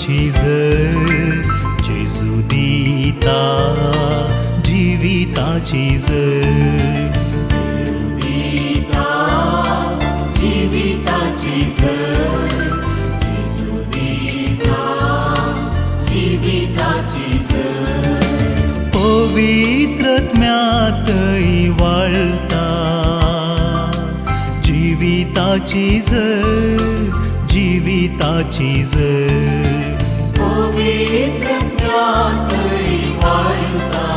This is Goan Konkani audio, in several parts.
जिविताची झर, जेजू दिता जिविताची झर. जिविताची झर, जेजू दिता जिविताची झर. पवित्रत्म्यातय वाळता जिविताची झर, जिविताची झर. पवित्रत्म्यातय वाळता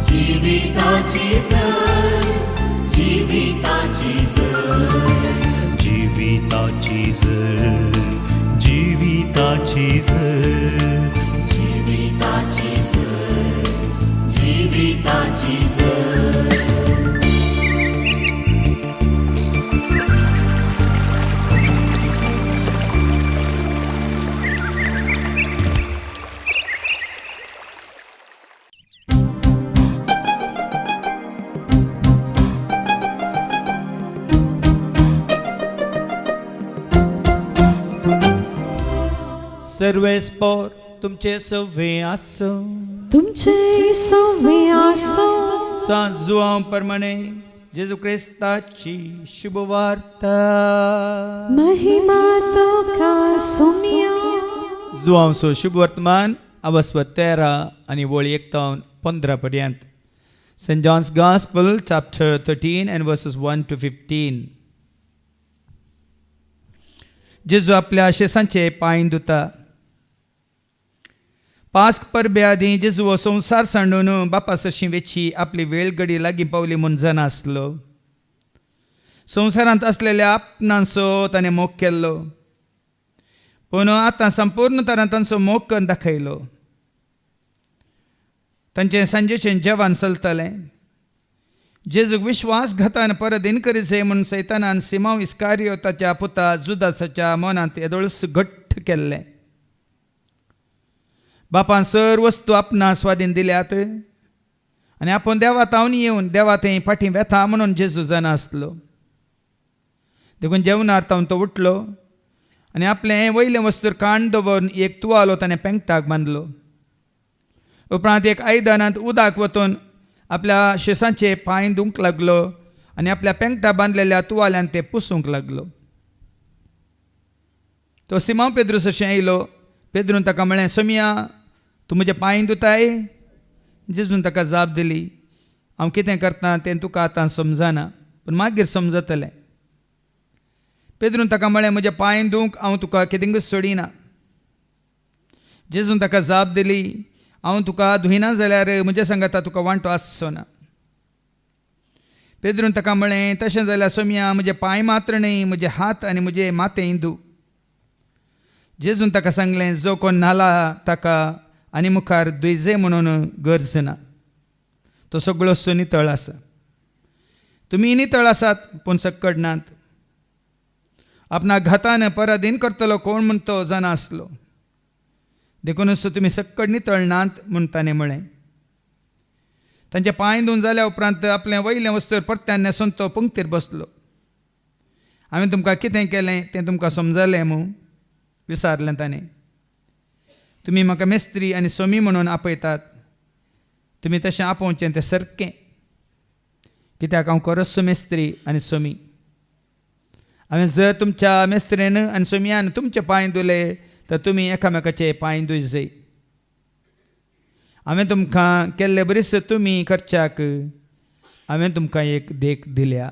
जिविताची झर, जिविताची झर. जिविताची झर, जिविताची झर. जिविताची झर, जिविताची झर. सर्वेस्पोर तुमचे सवे आसो. तुमचे सवे आसो. सांत जुआंव प्रमाणे जेजू क्रिस्ताची शुभवार्ता. महिमा तुका सोम्या. जुआंवचो शुभ वर्तमान अवस्व 13 आनी वळ 1 तावन 15 पर्यंत. Saint John's Gospel chapter 13 and verses 1 to 15. जेजू आपल्या शेसांचे पांय धुता. पास्क परबे आदीं जेजू हो संवसार सांडून बापा सरशीं वेची आपली वेळ घडी लागीं पावली म्हूण जाणा आसलो. संवसारांत आसलेल्या आपणांचो ताणें मोग केल्लो, पूण आतां संपूर्ण तरान तांचो मोग करून दाखयलो. तांचें सांजेचें जेवण चलतालें. जेजूक विश्वासघातान परत इनकरी जाय म्हूण सैतानान सिमांव इस्कारियोताच्या पुता जुदासाच्या मनांत येदोळस घट्ट केल्लें. बापान सर वस्तू आपणा स्वाधीन दिल्यात आनी आपूण देवा तावन येवन देवा थंय फाटीं वेता म्हणून जेजू जाणा आसलो. देखून जेवणार तावन तो उठलो आनी आपलें वयलें वस्तूर काण दवरून एक तुवालो ताणें पेंगटाक बांदलो. उपरांत एक आयदनांत उदक वतून आपल्या शेसांचे पांय धुवंक लागलो आनी आपल्या पेंगटा बांदलेल्या तुवाल्यान ते पुसूंक लागलो. तो सिमांव पेद्रू सरशीं आयलो. पेद्रून ताका म्हळें, सोमिया, तूं म्हजे पांय धुताय? जेजून ताका जाप दिली, हांव कितें करता तें तुका आतां समजना, पूण मागीर समजतलें. पेद्रून ताका म्हळें, म्हजे पांय धुवंक हांव तुका कितेंकूच सोडिना. जेजून ताका जाप दिली, हांव तुका धुयना जाल्यार म्हज्या सांगाता तुका वांटो आसचो ना. पेद्रून ताका म्हळें, तशें जाल्यार सोमिया, म्हजे पांय मात्र न्हय, म्हजे हात आनी म्हजे माथेंय धू. जेजून ताका सांगलें, जो कोण न्हाला ताका आनी मुखार दुयजे म्हणून गरज ना, तो सगळो नितळ आसा. तुमी नितळ आसात, पूण सक्कड नात. आपणा घातान पराधीन करतलो कोण म्हूण तो जाणा आसलो, देखूनच तुमी सक्कड नितळ नात म्हूण ताणें म्हळें. तांचे पांय धुवन जाल्या उपरांत आपलें वयलें वस्तूर परत्यान न्हेसून तो पंक्तीर बसलो. हांवें तुमकां कितें केलें तें तुमकां समजलें मूं? विचारलें ताणें. तुमी म्हाका मेस्त्री आनी सोमी म्हणून आपयतात. तुमी तशें आपोवचें तें सारकें, कित्याक हांव खरोच मेस्त्री आनी सोमी. हांवें जर तुमच्या मेस्त्रेन आनी सोमयान तुमचे पांय धुले तर तुमी एकामेकाचे पांय धुय. हांवें तुमकां केल्ले बरीच तुमी करच्याक हांवें तुमकां एक देख दिल्या.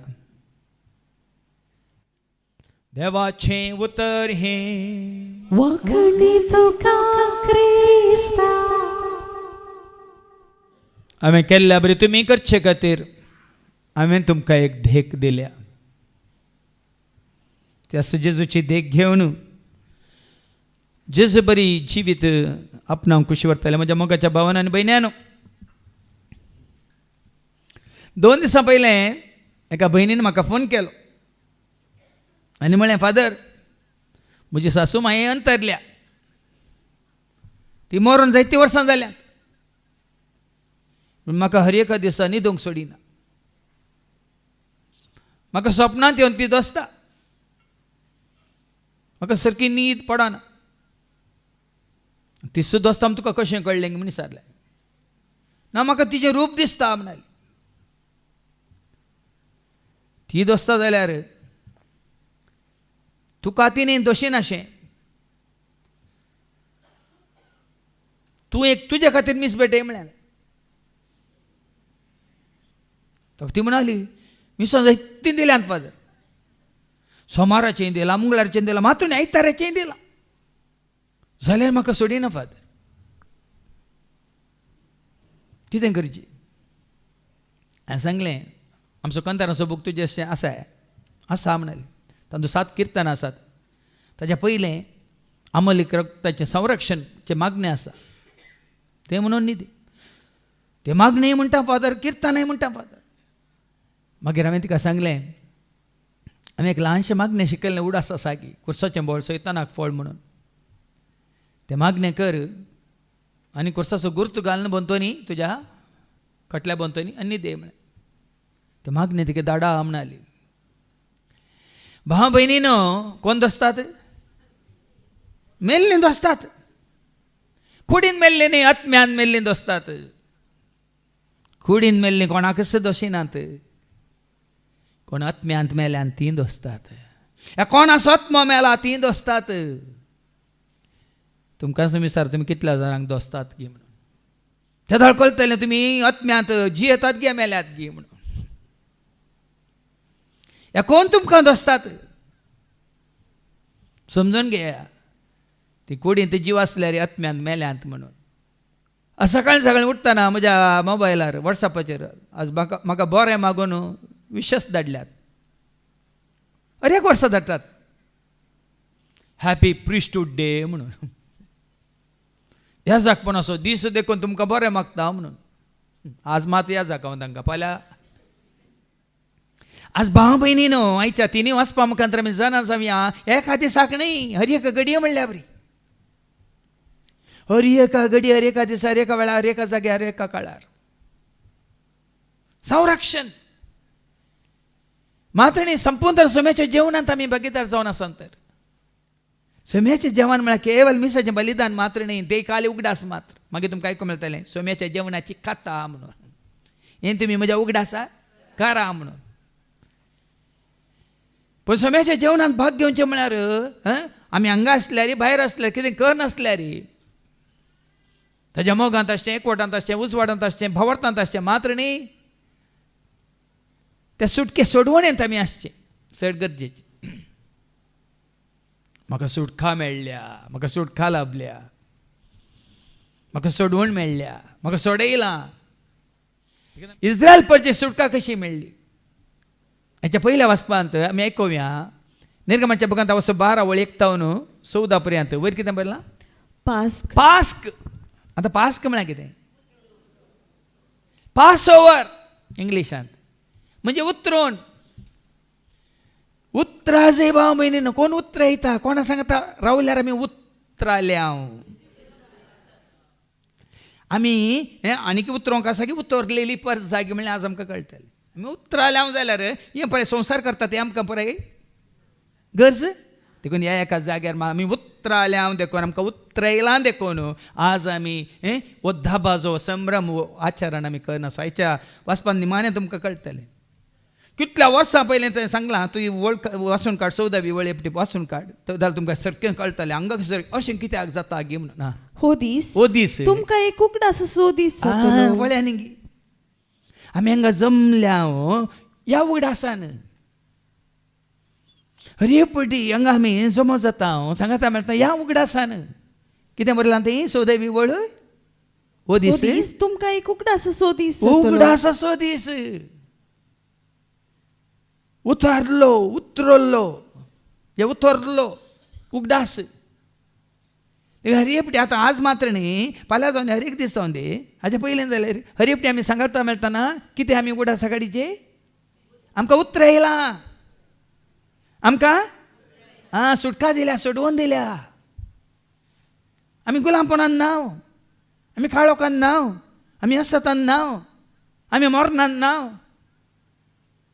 देवाचें उतर हें. वाखणी तुका क्रिस्ता. हांवें केल्ल्या बरी तुमी करचे खातीर हांवें तुमकां एक देख दिल्या. त्या जेजूची देख घेवन जेजू बरी जिवीत आपणाक खुशी व्हरताले. म्हज्या मोगाच्या भावान आनी भयण्यानो, 2 दिसां पयलें एका भयणीन म्हाका फोन केलो आनी म्हळें, फादर, म्हजी सासू माई अंतरल्या. ती मरून जायतीं वर्सां जाल्यात, पूण म्हाका हर एका दिसा न्हिदूंक सोडिना. म्हाका सपनांत येवन ती दोसता. म्हाका सारकी न्हीद पडना. ती दोस्ता तुका कशें कळ्ळें म्हूण विचारलें. ना म्हाका तिचें रूप दिसता म्हणाली. ती दोस्ता जाल्यार तुका तिणें दोशी नाशें, तूं एक तुजे खातीर मीस भेटय म्हळ्यार. ती म्हणाली मिसां जायतीं दिल्यात फादर, सोमाराचें दिलां, मंगळारचें दिलां, मातूण आयताराचें दिलां, जाल्यार म्हाका सोडिना फादर. कितें करचें? हांवें सांगलें आमचो कंताराचो बूक तुजें अशें आसा आसा म्हणाली. तातूंत 7 किर्तनां आसात. ताच्या पयलें अमलीक रक्ताचें संरक्षणचें मागणें आसा, तें म्हणून न्ही तें मागणें म्हणटा फादर, किर्तनाय म्हणटा फादर. मागीर हांवें तिका सांगलें हांवें एक ल्हानशें मागणें शिकयल्लें उडास आसा की कुर्साचें बोळ सैतानाक फळ म्हणून, तें मागणें कर आनी कुर्साचो गुर्त घालून भोंवतणी तुज्या खटल्या भोंवतणी आनी दे म्हळें. तें मागणें तिका धाडा म्हणाली. भाव भयणीनो कोण दोस्तात? मेल्लीं दोस्तात, कुडीन मेल्लीं न्ही, आत्म्यान मेल्लीं दोस्तात. कुडीन मेल्लीं कोणाकच दोशिनात, कोण आत्म्यांत मेल्यान तीं दोस्तात. ह्या कोणाचो आत्मो मेला तीं दोस्तात. तुमकां विचार तुमी कितल्या जाणांक दोस्तात गी म्हणून, तेदळ कळटलें तुमी आत्म्यांत जियेतात गे मेल्यात गी म्हणून. ह्या कोण तुमकां दोस्तात समजून घेया. ती कुडींत जीव आसल्यार आत्म्यांत मेल्यांत म्हणून. सकाळीं सकाळीं उठ्ठना म्हज्या मोबायलार वॉट्सॅपाचेर आज म्हाका म्हाका बरें मागून विशस धाडल्यात. अरे एक वर्सा धाडटात हॅपी प्रिस्टूड डे म्हणून. ह्या जागपण असो दीस देखून तुमकां बरें मागता म्हणून. आज मात ह्या जाग हांव तांकां फाल्यां. आज भाव भयणी न्हू आयच्या तिनी वाचपा मुखार आमी जाणा जावया एका दिसाक न्ही, हर एका घडये म्हणल्यार बरी, हर एका घडी, हर एका दिसा, हर एका वेळार, हर एका जाग्यार, हर एका काळार संरक्षण मात्र न्ही. संपूर्ण सोम्याच्या जेवणांत आमी भागीदार जावन आसात. तर सोम्याचें जेवण म्हळ्यार केवल मिसाचें बलिदान मात्र न्ही, ते काली उगडास मात्र. मागीर तुमकां आयकूंक मेळटलें सोम्याच्या जेवणाची कथा म्हणून, हें तुमी म्हज्या उगडासा करा म्हणून. पूण सोम्याच्या जेवणांत भाग घेवचें म्हळ्यार आमी हांगा आसल्यार, भायर आसल्यार, कितें करनासल्यार ताज्या मोगांत आसचें, एकवटांत आसचें, उजवाडांत आसचें, भावार्थांत आसचें मात्र न्ही, त्या सुटके सोडवणेंत आमी आसचें चड गरजेचें. म्हाका सुटका मेळ्ळ्या, म्हाका सुटका लाबल्या, म्हाका सोडवण मेळ्ळ्या, म्हाका सोडयलां. इस्रायल परची सुटका कशी मेळ्ळी हाच्या पयल्या वाचपांत आमी आयकुया. निर्गमाच्या बुकांत वचो 12 वळ 1 तावन 14 पर्यंत वयर कितें बरयलां? पास्क. पास्क. आतां पास्क म्हळ्यार कितें? पास ओवर इंग्लिशांत म्हणजे उतरून. उतराजे भाव भयणीनो, कोण उतरायता? कोणा सांगता रावल्यार आमी उतराल्या. आमी हें आनीक उतरोंक आसा की उतरलेली पर्स जागी म्हणल्यार आज आमकां कळटलें. आमी उतराल्या जाल्यार हें पळय संवसार करता तें आमकां पळय गरज. देखून ह्या एका जाग्यार आमी उतराल्या देखून आमकां उतरयलां देखून आज आमी हें हो धाबाजो संभ्रम हो आचरण आमी करना. आयच्या वाचपान निमाणें तुमकां कळटलें. कितल्या वर्सां पयलीं थंय सांगलां, तूं ही वळ वाचून काड, 14वी वळ एकटी वाचून काड, जाल्यार तुमकां सारकें कळटलें हांगा अशें कित्याक जाता गी म्हणून. हो दीस, हो दीस तुमकां एक उगडास असो दीस जातलो. पळया न्ही आमी हांगा जमल्या ह्या उगडासान. हर पटी हांगा आमी जमो जाता सांगता मेळटा ह्या उगडासान. कितें बरयलां तें 14वी वळ? हो दीस दीस तुमकां एक उगडास असो दीस जातलो. उगडास असो दीस. उतारलो, उतरलो, जे उतरलो उगडास. हर एकटी आतां आज मात्र न्ही, फाल्यां जावन हर एक दीस जावन दी, हाजे पयलें जाल्यार हर एकटी आमी सांगता मेळटना कितें आमी उगडास काडीचे? आमकां उतरयलां, आमकां आं सुटका दिल्या, सोडवून दिल्या. आमी गुलामपणान नाव, आमी काळोखान नाव, आमी असतान नाव, आमी मरणान नाव.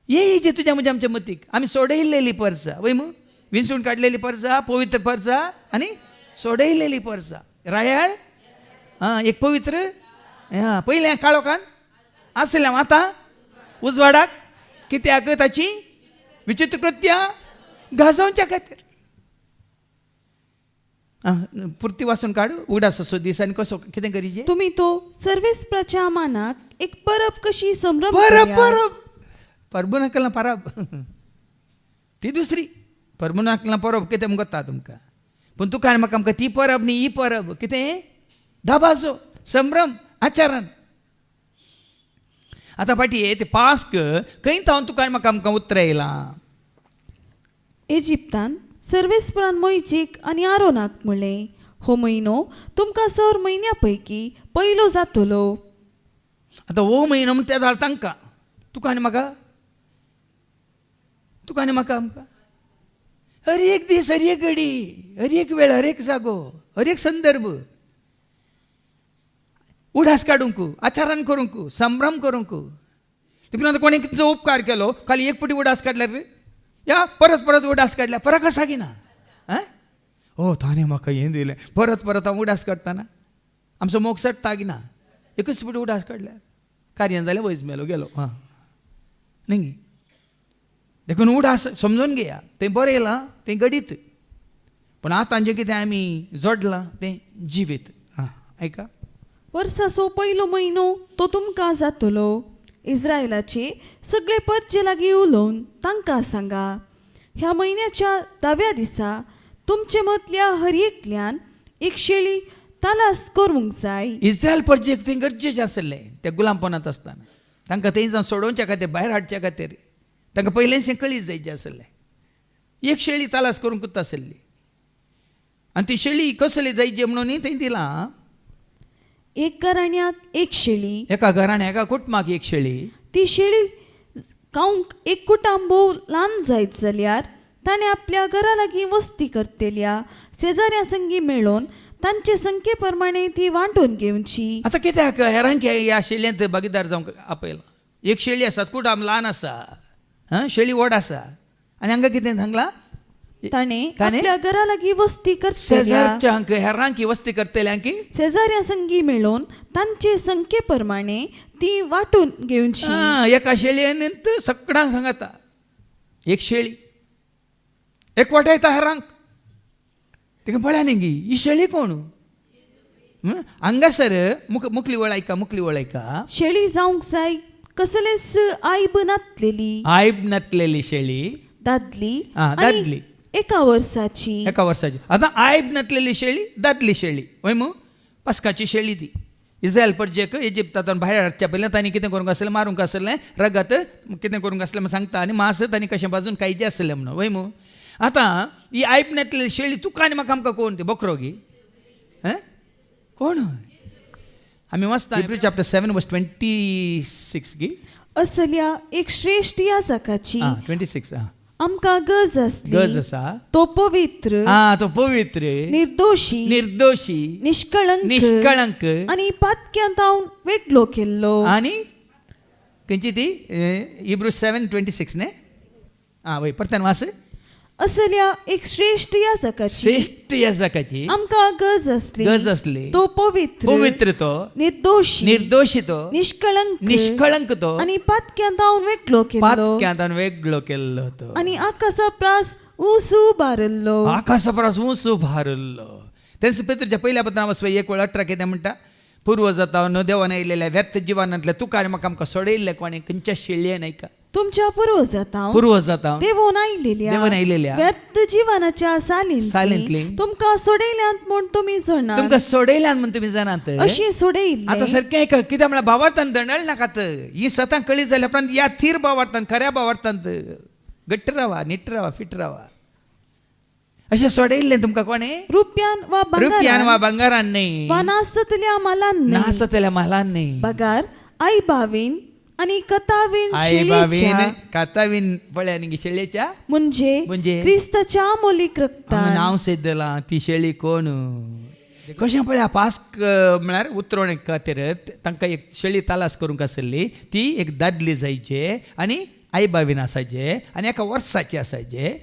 ये जे तुज्या म्हज्या आमच्या मतीक आमी सोडयलेली परसा वय मू, विंचून काडलेली परसा, पवित्र परसा आनी सोडयलेली परसा, रायाळ आं एक पवित्र आं पयलें काळोखान आसलें आतां उजवाडाक कित्याक ताची विचित्र कृत्यां गाजोवच्या खातीर. आं पुर्ती वाचून काड उगडास असो दीस आनी कसो कितें करीजे. तुमी तो सर्वेस्पराच्या मानाक एक परब कशी संभ्रम परब करात. परब परबूनाकला परब ती दुसरी परबूनाकला परब कितें म्हूण कोत्ता तुमकां पूण तुका आनी म्हाका आमकां ती परब न्ही ही परब कितें दाबाजो संभ्रम आचरण. आतां फाटी ते पास्क खंय थावन तुका आनी म्हाका आमकां उतरां येयलां. इजिप्तान सर्वेस्परान मोयजेक आनी आरोनाक म्हणलें हो म्हयनो तुमकां सर म्हयन्या पैकी पयलो जातलो. आतां हो म्हयनो म्हण ते धाड तांकां तुका आनी म्हाका तुका आनी म्हाका आमकां हर एक दीस हर एक घडी हर एक वेळ हर एक जागो हर एक संदर्भ उडास काडूंक आचरण करूंक संभ्रम करूंक. देखून आतां कोणें कितलो उपकार केलो खाली एक पुटी उडास काडल्यार रे या परत परत उडास काडल्यार फरक आसा की ना. आं ओ ताणें म्हाका हें दिलें परत परत हांव उडास काडटना आमचो मोग चडटा की ना. एकूच पुटी उडास काडल्यार कार्यान जालें वयज मेलो गेलो. आं न्ही देखून उडास समजून घेया तें बरें येयलां तें घडीत पूण आतां जें कितें आमी जोडलां तें जिवीत. आं आयका वर्साचो पयलो म्हयनो तो तुमकां जातलो. इस्रायलाचे सगळे परजे लागीं उलोवन तांकां सांगा ह्या म्हयन्याच्या धाव्या दिसा तुमचे मदल्या हर एकल्यान एक शेळी तालास करूंक जाय. इस्रायल परजेक तें गरजेचें आसलें त्या गुलामपणांत आसतना तांकां थंय जावन सोडोवच्या खातीर भायर हाडच्या खातीर तांकां पयलेंच हें कळीत जायचें आसलें. एक शेळी तालास करूंकूच आसली आनी ती शेळी कसली जायची म्हणून थंय दिलां. एक घराण्याक एक शेळी एका घराण्या एका कुटुंबाक एक शेळी. ती शेळी खावंक एक कुटुंब भोव ल्हान जायत जाल्यार ताणें आपल्या घरा लागीं वस्ती करतल्या शेजाऱ्या संगी मेळोवन तांचे संख्ये प्रमाणे ती वांटून घेवची. आतां कित्याक हेरांक ह्या शेळयेंत भागीदार जावंक आपयलां. एक शेळी आसा कुटुंब ल्हान आसा आं शेळी व्हड आसा आनी हांगा कितें सांगलां ताणें ताणें आपल्या घरा लागीं वस्ती करतल्या शेजारच्यांक हेरांक वस्ती करतल्यांक शेजाऱ्या संगी मेळोवन तांचे संख्ये प्रमाणे ती वांटून घेवची. आं एका शेळयेन सगळ्यांक सांगता एक शेळी एक वाटयता हेरांक. तिका पळया न्ही गी ही शेळी कोण हांगासर मुखली वळ आयका मुखली वळ आयका. शेळी जावंक जाय कसलेच आयब नातलेली आयब नातलेली शेळी दादली आं, आनी दादली. एका वर्साची एका वर्साची. आतां आयब नातलेली शेळी दादली शेळी वय मू पास्काची शेळी ती इस्रायल परजेक इजिप्तांतून भायर हाडच्या पयलीं तांणी कितें करूंक आसलें मारूंक आसलें रगत कितें करूंक आसलें म्हूण सांगता आनी मांस तांणी कशें भाजून खायचें आसलें म्हणून वय मू. आतां ही आयब नातलेली शेळी तुका आनी म्हाका आमकां कोण ती बोकरो गी कोण आमी वाचता हिब्रू चॅप्टर 7 वर्स 26 गी असल्या एक श्रेश्ठ याजकाची आं 26 आं आमकां गरज आसली. गरज आसा. तो पवित्र आं तो पवित्र निर्दोशी निर्दोशी निष्कळंक निष्कळंक आनी पातक्यांत हांव वेगळो केल्लो. आनी खंयची ती हिब्रू 7:26 न्ही. आं वय परत्यान वाच. असल्या एक श्रेश्ठ याजकाची श्रेश्ठ याजकाची आमकां गरज आसली. गरज आसली. तो पवित्र पवित्र तो निर्दोशी निर्दोशी तो निष्कळंक निष्कळंक तो आनी पातक्यांत हांव वेगळो केल्लो पातक्यांत वेगळो केल्लो तो आनी आकाशा प्रास ऊस उबारिल्लो. आकाशा परस ऊंच उबारिल्लो. तेच पेतूरच्या पयल्या पत्रां वसवे 1:18 कितें म्हणटा पूर्वजातावन देवान येयलेल्या व्यर्थ जिवानांतल्या तुका आनी म्हाका आमकां सोडयल्लें कोणें खंयच्या शेळयेन आयका तुमच्या पूर्वजातां पूर्वजातावन देवून आयलेल्या देवून आयलेल्या व्यर्थ जिवनाच्या सालींतली सालींतली तुमकां सोडयल्यांत म्हूण तुमी जाणात. तुमकां सोडयल्यान म्हूण तुमी जाणात. अशी सोडयल्ले आतां सारकें आयका कित्याक म्हळ्यार भावार्थान दंडळ नाकात ही सतां कळी जाल्या उपरांत ह्या थीर भावार्थान खऱ्या भावार्थांत घट्ट रावा नीट रावा फिट रावा. अशें सोडयल्लें तुमकां कोणें रुपयान वा रुपयान वा भांगरान भांगारान न्ही वा नासतल्या म्हालान न्ही नासतल्या म्हालान न्ही बगार आई बावीन आनी कथावीन आई बावीन शेळीच्या कातावीन पळय न्ही शेळयेच्या म्हणजे म्हणजे क्रिस्ताच्या अमोलीक रक्तान नांव सेद्दलां ती शेळी कोण कशें पळया पास्क म्हळ्यार उतरोवणे खातीर तांकां एक शेळी तालास करूंक आसली ती एक दादली जायचे आनी आई बावीन आसायचे आनी एका वर्साची आसायचे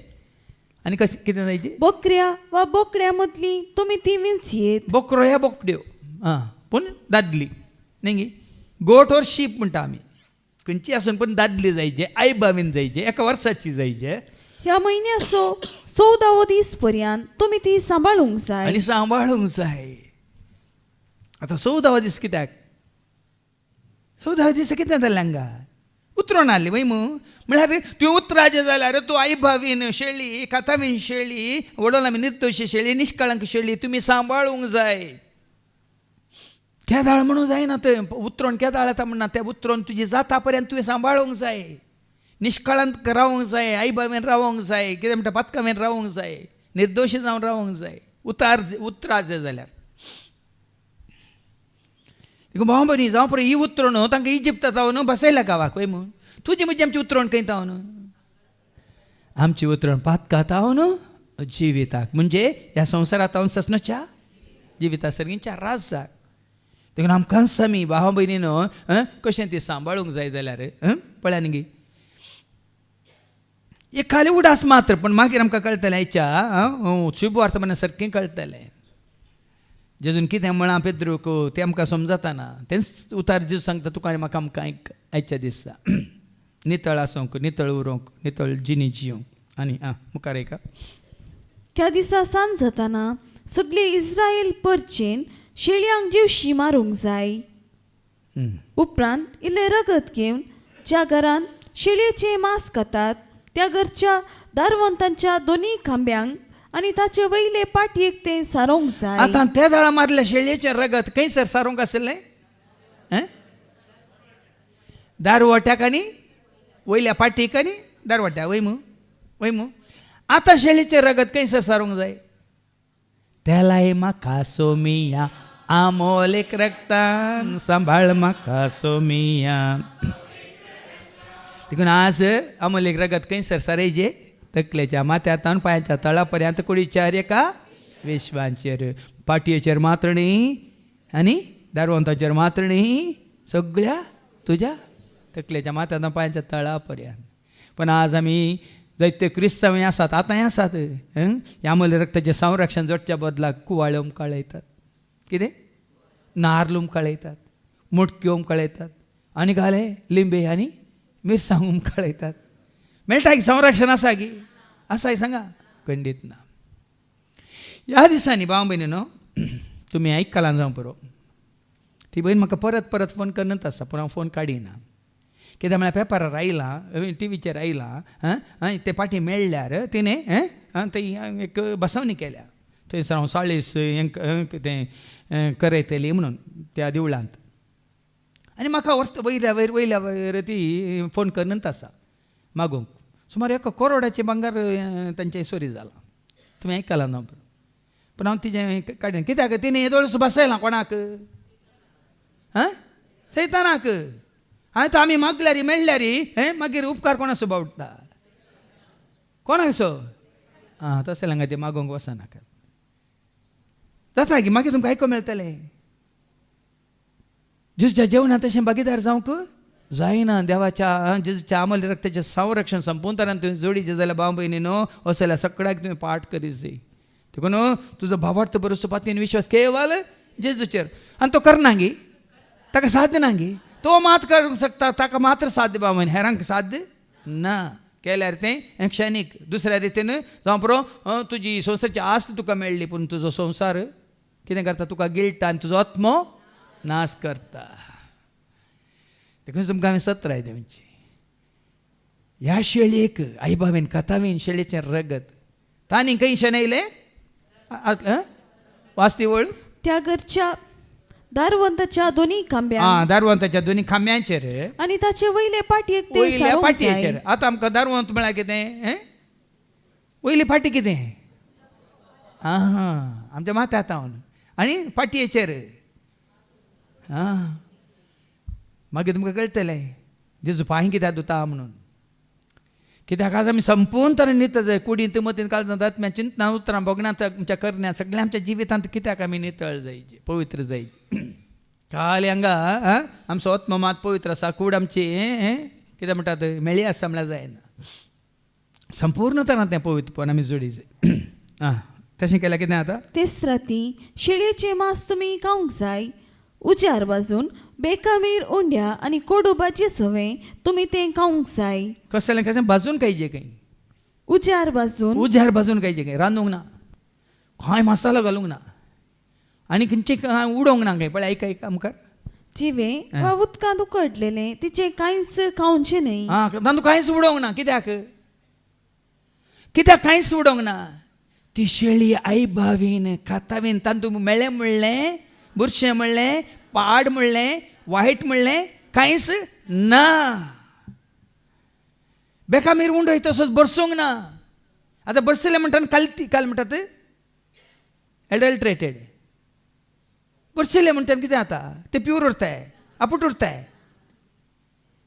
आनी कशें कितें जायचे बोकऱ्या वा बोकड्या मदली तुमी ती विंचयेत. बोकरो ह्या बोकड्यो आं पूण दादली न्ही गे, गोट ओर शीप म्हणटा आमी, खंयची आसून पूण दादली जायचे, आई बावीन जायचे, एका वर्साची जायचे. ह्या म्हयन्याचो 14वो दीस पर्यंत तुमी ती सांबाळूंक जाय. आनी सांबाळूंक जाय. आतां 14वो दीस कित्याक? 14व्या दिसा कितें जालें हांगा? उतरोन हाडली वय मू. म्हळ्यार तुवें उतराचें जाल्यार तूं आई भावीन शेळी, कातावीन शेळी, वडोल आमी निर्दोशी शेळी, निश्कळंक शेळी तुमी सांबाळूंक जाय. केदाळ म्हणूं जायना तें, उतरोन केदाळ येता म्हणना, तें उतरोन तुजी जाता पर्यंत तुवें सांबाळूंक जाय, निश्कळंक रावूंक जाय, आई बाबेन रावूंक जाय, कितें म्हणटा पातकावेन रावूंक जाय, निर्दोशी जावन रावूंक जाय, उतराचें जाल्यार. देखून भाव भयणी जावं पळय ही उतरण तांकां इजिप्ता जावन बसयल्या गांवाक वय म्हूण. तुजी म्हजी आमची उतरण खंय तावन? आमची उतरण पातका तावन जिविताक, म्हणजे ह्या संवसारांत तावन ससनाच्या जिविता सर्गींच्या राजाक. देखून आमकांच आमी भाव भयणीनो कशें ती सांबाळूंक जाय जाल्यार पळया न्ही, एक खाली उडास मात्र, पूण मागीर आमकां कळटलें आयच्या शुभ वर्तमाना सारकें कळटलें. जेजून कितें म्हळां पेद्रूक तें आमकां समजतना तेंच उतार जेजू सांगता तुका आनी म्हाका आमकां आयच्या दिसा नितळ आसूंक, नितळ उरोंक, नितळ जिणी जियोंक. आनी आं मुखार एका त्या दिसा सांज जाताना सगळे इस्रायल परचेन शेळयांक जीवशी मारूंक जाय. उपरांत इल्लें रगत घेवन ज्या घरांत शेळयेचें मांस खातात त्या घरच्या दारवंतांच्या दोनी खांब्यांक आनी ताचे वयले पाटयेक तें सारोवंक जाय. आतां त्या दाळा मारल्या शेळयेचें रगत खंयसर सारोवंक आसलें? दारवट्याक आनी वयल्या पाटयेक आनी दारवट्याक वय मू, वय मू. आतां शेळयेचें रगत खंयसर सारोवंक जाय? तेलाय म्हाका सोमिया आमोलेक रगतान सांबाळ म्हाका सोमिया. देखून आज आमोलेक रगत खंयसर सारयचें? तकलेच्या माथ्या तावन पांयाच्या तळा पर्यंत कुडीच्या एका विश्वांचेर, पाटयेचेर मात्र न्ही आनी दारवंताचेर मात्र न्ही, सगळ्या तुज्या तकलेच्या माथ्या तावन पांयाच्या तळा पर्यंत. पण आज आमी जायते क्रिस्तांव आसात, आतांय आसात, ह्या आमोले रक्ताचें संरक्षण जोडच्या बदलाक कुवाळे उमकाळयतात, कितें नार्ल उमकाळयतात, मुटक्यो उमकाळयतात आनी घाले लिंबे आनी मिरसांग उमकाळयतात. मेळटा की संरक्षण आसा की? आसा सांगा? खंडीत ना. ह्या दिसांनी भाव भयणी न्हू तुमी आयकलां जावं पुरो, ती भयण म्हाका परत परत फोन करनच आसा, पूण हांव फोन काडिना. कित्याक म्हळ्यार पेपरार आयलां, टिवीचेर आयलां, तें फाटीं मेळ्ळ्यार तिणें थंय एक बसवणी केल्या, थंयसर हांव साळीस कितें करयतली म्हणून त्या देवळांत. आनी म्हाका वयल्या वयर वयल्या वयर ती फोन करनच आसा मागूंक. सुमार 1 करोडाचें भांगर तांचें चोरी जालां, तुमी आयकलां ना? पूण हांव तिजें काडिना. कित्याक तिणें येदोळच बसयलां कोणाक? आं सैतानाक. आनी तो आमी मागल्यारी मेळ्ळ्यारी हें मागीर उपकार कोणाचो बावडटा? कोणाचो? आं तशें हांगा तें मागोवंक वचनाका. जाता की मागीर तुमकां आयको मेळटलें. जेजूच्या जेवणांत तशें भागीदार जावंक जायना. देवाच्या जेजूच्या आमोले रक्ताचें संरक्षण संपूर्ण तुवें जोडीचें जाल्यार भाव भयणी न्हू असल्या सगळ्याक तुवें पाठ करीत जाय. देखून तुजो भावार्थ बरो पातीन विश्वास केवल जेजूचेर, आनी तो करना गी, ताका साध्य ना गी, तो मात करूंक शकता, ताका मात्र साध्य भाव भयणी, हेरांक साध्य ना. केल्यार तें क्षणीक. दुसऱ्या रितीन जावं पुरो तुजी संवसाराची आस्त तुका मेळ्ळी, पूण तुजो संवसार कितें करता? तुका गिळटा आनी तुजो आत्मो नाश करता. देखून तुमकां हांवें सत्राय दिवची, ह्या शेळयेक आई बाबेन कथावीन शेळयेचें रगत तांणी खंय शेणयलें? वाचती वळ. त्या घरच्या दारवंताच्या दोनी खांब्यांक, आं दारवंताच्या दोनी खांब्यांचेर आनी ताचे वयले पाटयेक तें वयल्या सारोवंक जाय. पाटयेचेर. आतां आमकां दारवंत म्हळ्यार कितें? वयली फाटी कितें? आं आमच्या माथ्या तावन आनी पाटयेचेर. आं मागीर तुमकां कळटलें जेजू पांय कित्याक धुता म्हणून. कित्याक आज आमी संपूर्ण तरेन नितळ जाय, कुडींत मतींत काळजांत आत्म्या चिंतना उतरां भोगण्यांत आमच्या करण्यांत सगळ्या आमच्या जिवितांत कित्याक आमी नितळ जायची, पवित्र जायची. काल हांगा आमचो आत्मो मात पवित्र आसा, कूड आमची कितें म्हणटात मेळी आसा म्हळ्यार जायना. संपूर्ण तरान तें पवित्रपण आमी जोडी जाय. आं तशें केल्यार कितें जाता? तेच राती शेळयेचें मांस तुमी खावंक जाय, उजार बाजून बेकामीर उंड्या आनी कोडू भाजी सवें तुमी तें खावंक जाय. कसलें कशें भाजून खायचें खंय. उजार बाजून उजार भाजून खायचें खंय, रांदूंक ना, कांय मसालो घालूंक ना आनी खंयचें कांय उडोवंक ना खंय. पळय आयक आयक मुखार. जिवें वा उदकांत उकडलेलें तिचें कांयच खावचें न्हय. आं, तातूंत कांयच उडोवंक ना. कित्याक कित्याक कांयच उडोवंक ना? ती शेळी आई भावीन खातावीन तातूंत मेळें म्हणलें, बुरशें म्हणलें, पाड म्हणलें, वायट म्हणलें कांयच ना. बेकामीर उंडय तसोच बरसूंक ना. आतां बरसलें म्हणटा कालती काल म्हणटात एडल्ट्रेटेड. बरसलें म्हणटा कितें जाता? तें प्यूर उरताय, आपूट उरताय.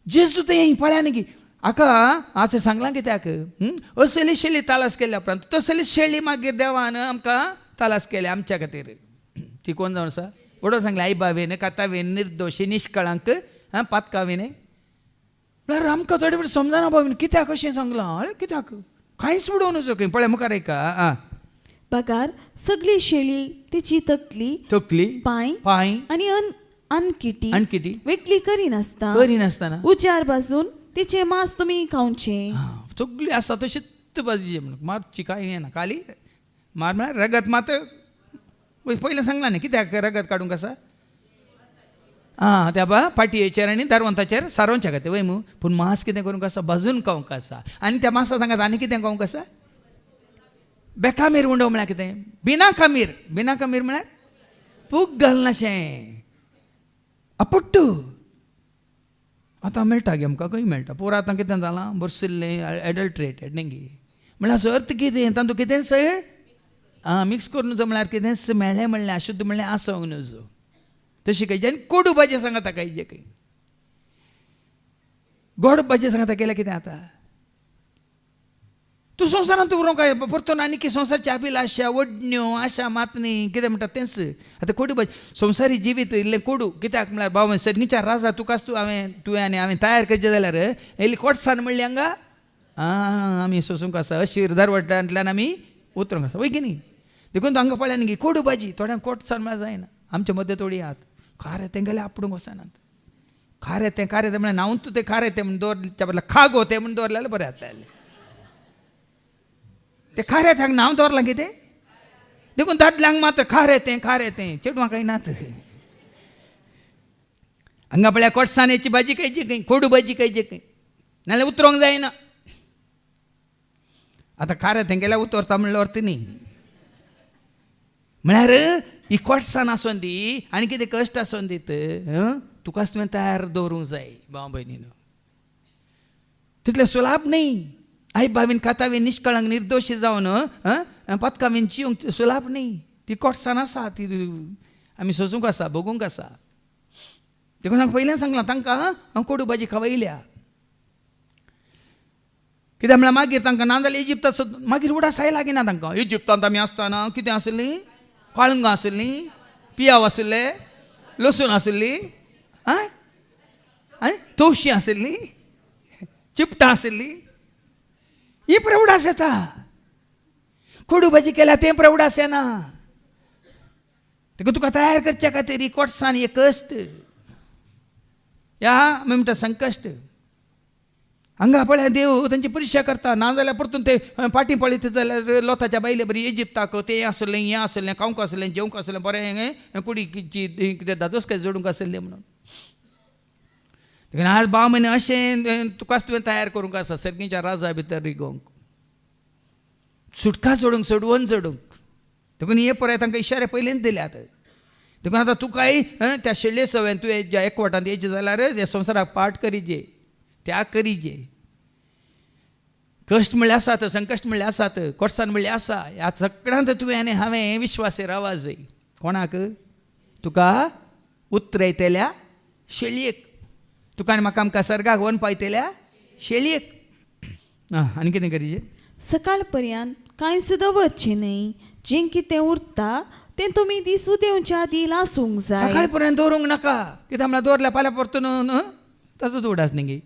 जेजू तें पळया न्ही की हाका आतां सांगलां कित्याक, असली शेळी तालास केल्या उपरांत तसली शेळी मागीर देवान आमकां तालास केल्या आमच्या खातीर. ती कोण जावन आसा? बरोबर सांगलें, आई बावेन कातावेन निर्दोशी निश्कळांक आं पातकावेन. म्हळ्यार आमकां थोडे फावटी समजना बाबा कित्याक अशें सांगलां. अरे कित्याक कांयच उडोवं नजो खंय. पळय मुखार आयका. आं, बगार सगळी शेळी तिची तकली तकली पांय पांय आनी अनकिटी आणकिटी वेगळी करिनासता करिनासतना उजार बाजून तिचें मांस तुमी खावचें. सगळी आसा तशीच भाजची म्हणून मारची कांय येना. खाली मार म्हळ्यार रगत मात पयलें सांगलां न्ही कित्याक रगत काडूंक आसा. आं, त्या बा पाटयेचेर आनी दारवंताचेर सारोवच्या खातीर वय मू. पूण मांस कितें करूंक आसा? भाजून खावंक आसा. आनी त्या मांसा सांगात आनी कितें खावंक आसा? बेकामीर उंडो म्हळ्यार कितें? बिना कामीर. बिना कामीर म्हळ्यार पूक घालनाशें आपुट्टू. आतां मेळटा गे आमकां, खंय मेळटा पुरो. आतां कितें जालां बरसिल्लें एडल्ट्रेटेड न्ही गे. म्हळ्यार असो अर्थ कितें तातूंत कितेंच आं मिक्स करून नजो म्हळ्यार कितेंच मेळ्ळें म्हणलें अशुद्ध म्हणलें आसूंक नजो. तशी खायची. आनी कोडू भाजी सांगता खायचे खंय, गोड भाजी सांगता केल्यार कितें जाता? तूं संवसारांत उरोंक काय परतून आनी की संवसारची अभिलाशा ओडण्यो आशा मात न्ही कितें म्हणटा तेंच. आतां कोडू भाजी संवसारी जिवीत इल्लें कोडू कित्याक म्हळ्यार बाबा सर्गीच्या राजा तुकाच तूं हांवें तुवें आनी हांवें तयार करचें जाल्यार इल्ली कोटसाण म्हणली हांगा आं आमी सोसूंक आसा. अशीर दरवट्यांतल्यान आमी उतरूंक आसा वय की न्ही. देखून हांगा पळय न्ही कोडू भाजी थोड्यांक कोटसाण म्हळ्यार जायना. आमचे मदें थोडी आहात खारें तेंगेलें आपडूंक वचनात. खारें तें खारें तें म्हळ्यार नांव तें खारें तें म्हूण दवरच्या बदला खागो तें म्हूण दवरलें जाल्यार बरें जातलें. तें खारें तें नांव दवरलां कितें? देखून दादल्यांक मात्र खारें तें खारें तें, चेडवां कांय नात. हांगा पळया कोटसाणेची भाजी खायची खंय, कोडू भाजी खायची खंय, नाजाल्यार उतरोंक जायना. आतां खारें तेंगेल्या उतरता म्हणल्यार अर्थ न्ही. म्हळ्यार ही कोटसाण आसून दी आनी कितें कश्ट आसून दीत तुकाच तुवें तयार दवरूंक जाय भाव भयणीनो. तितलें सुलाभ न्ही. आई बावीन कातावीन निश्कळांक निर्दोशी जावन पातकावीन जिवंक सुलाभ न्ही. ती कोटसाण आसा ती आमी सोसूंक आसा, भोगूंक आसा. देखून हांव पयल्यान सांगलां तांकां हांव कोडू भाजी खावयल्या. कित्याक म्हळ्यार मागीर तांकां ना जाल्यार इजिप्ताचो मागीर उडास आयला लागीना तांकां. इजिप्तांत आमी आसतना कितें आसलीं? काळंगां आसलीं, पियाव आसले, लसूण आसली, आं आनी तवशीं आसलीं, चिपटां आसलीं. ही प्रौढास येता. कोडू भाजी केल्या तें प्रौढास येना. देखून तुका तयार करच्या खातीर ही कोटसाण, हे कश्ट, ह्या आमी म्हणटा संकश्ट. हांगा पळय देव तांची परिक्षा करता. ना जाल्यार परतून ते फाटीं पळयता जाल्यार लोताच्या बायले बरी इजिप्ताक तें आसलें हें आसलें, खावंक आसलें, जेवंक आसलें, बरें कुडीची कितें दादोस काय जोडूंक आसलें म्हणून. देखून आज भाव म्हयने अशें तुकाच तुवें तयार करूंक आसा सर्गीच्या राजा भितर रिगोवंक, सुटका सोडूंक, सोडवून सोडूंक. देखून हे पळय तांकां इशारे पयलींच दिल्यात. देखून आतां तुकाय त्या शेळये सवें तुवें ज्या एकवटांत येयचें जाल्यार ह्या संवसाराक पाठ करीजे, त्याग करीजे. कश्ट म्हणल्यार आसात, संकश्ट म्हणल्यार आसात, कोटसाण म्हणल्यार आसा. ह्या सगळ्यांत तुवें आनी हांवें विश्वासेर आवाज जाय. कोणाक? तुका उतरयतल्या शेळयेक. तुका आनी म्हाका आमकां सर्गाक वन पायतल्या शेळयेक. आं, आनी कितें करीजे? सकाळ पर्यंत कांयच दवरचें न्हय. जें कितें उरता तें तुमी दीस उदेवच्या आदीं लासूंक जाय. सकाळ पर्यंत दवरूंक नाका. कित्याक म्हळ्यार दवरल्या फाल्यां परतून ताचोच उडास न्ही गे.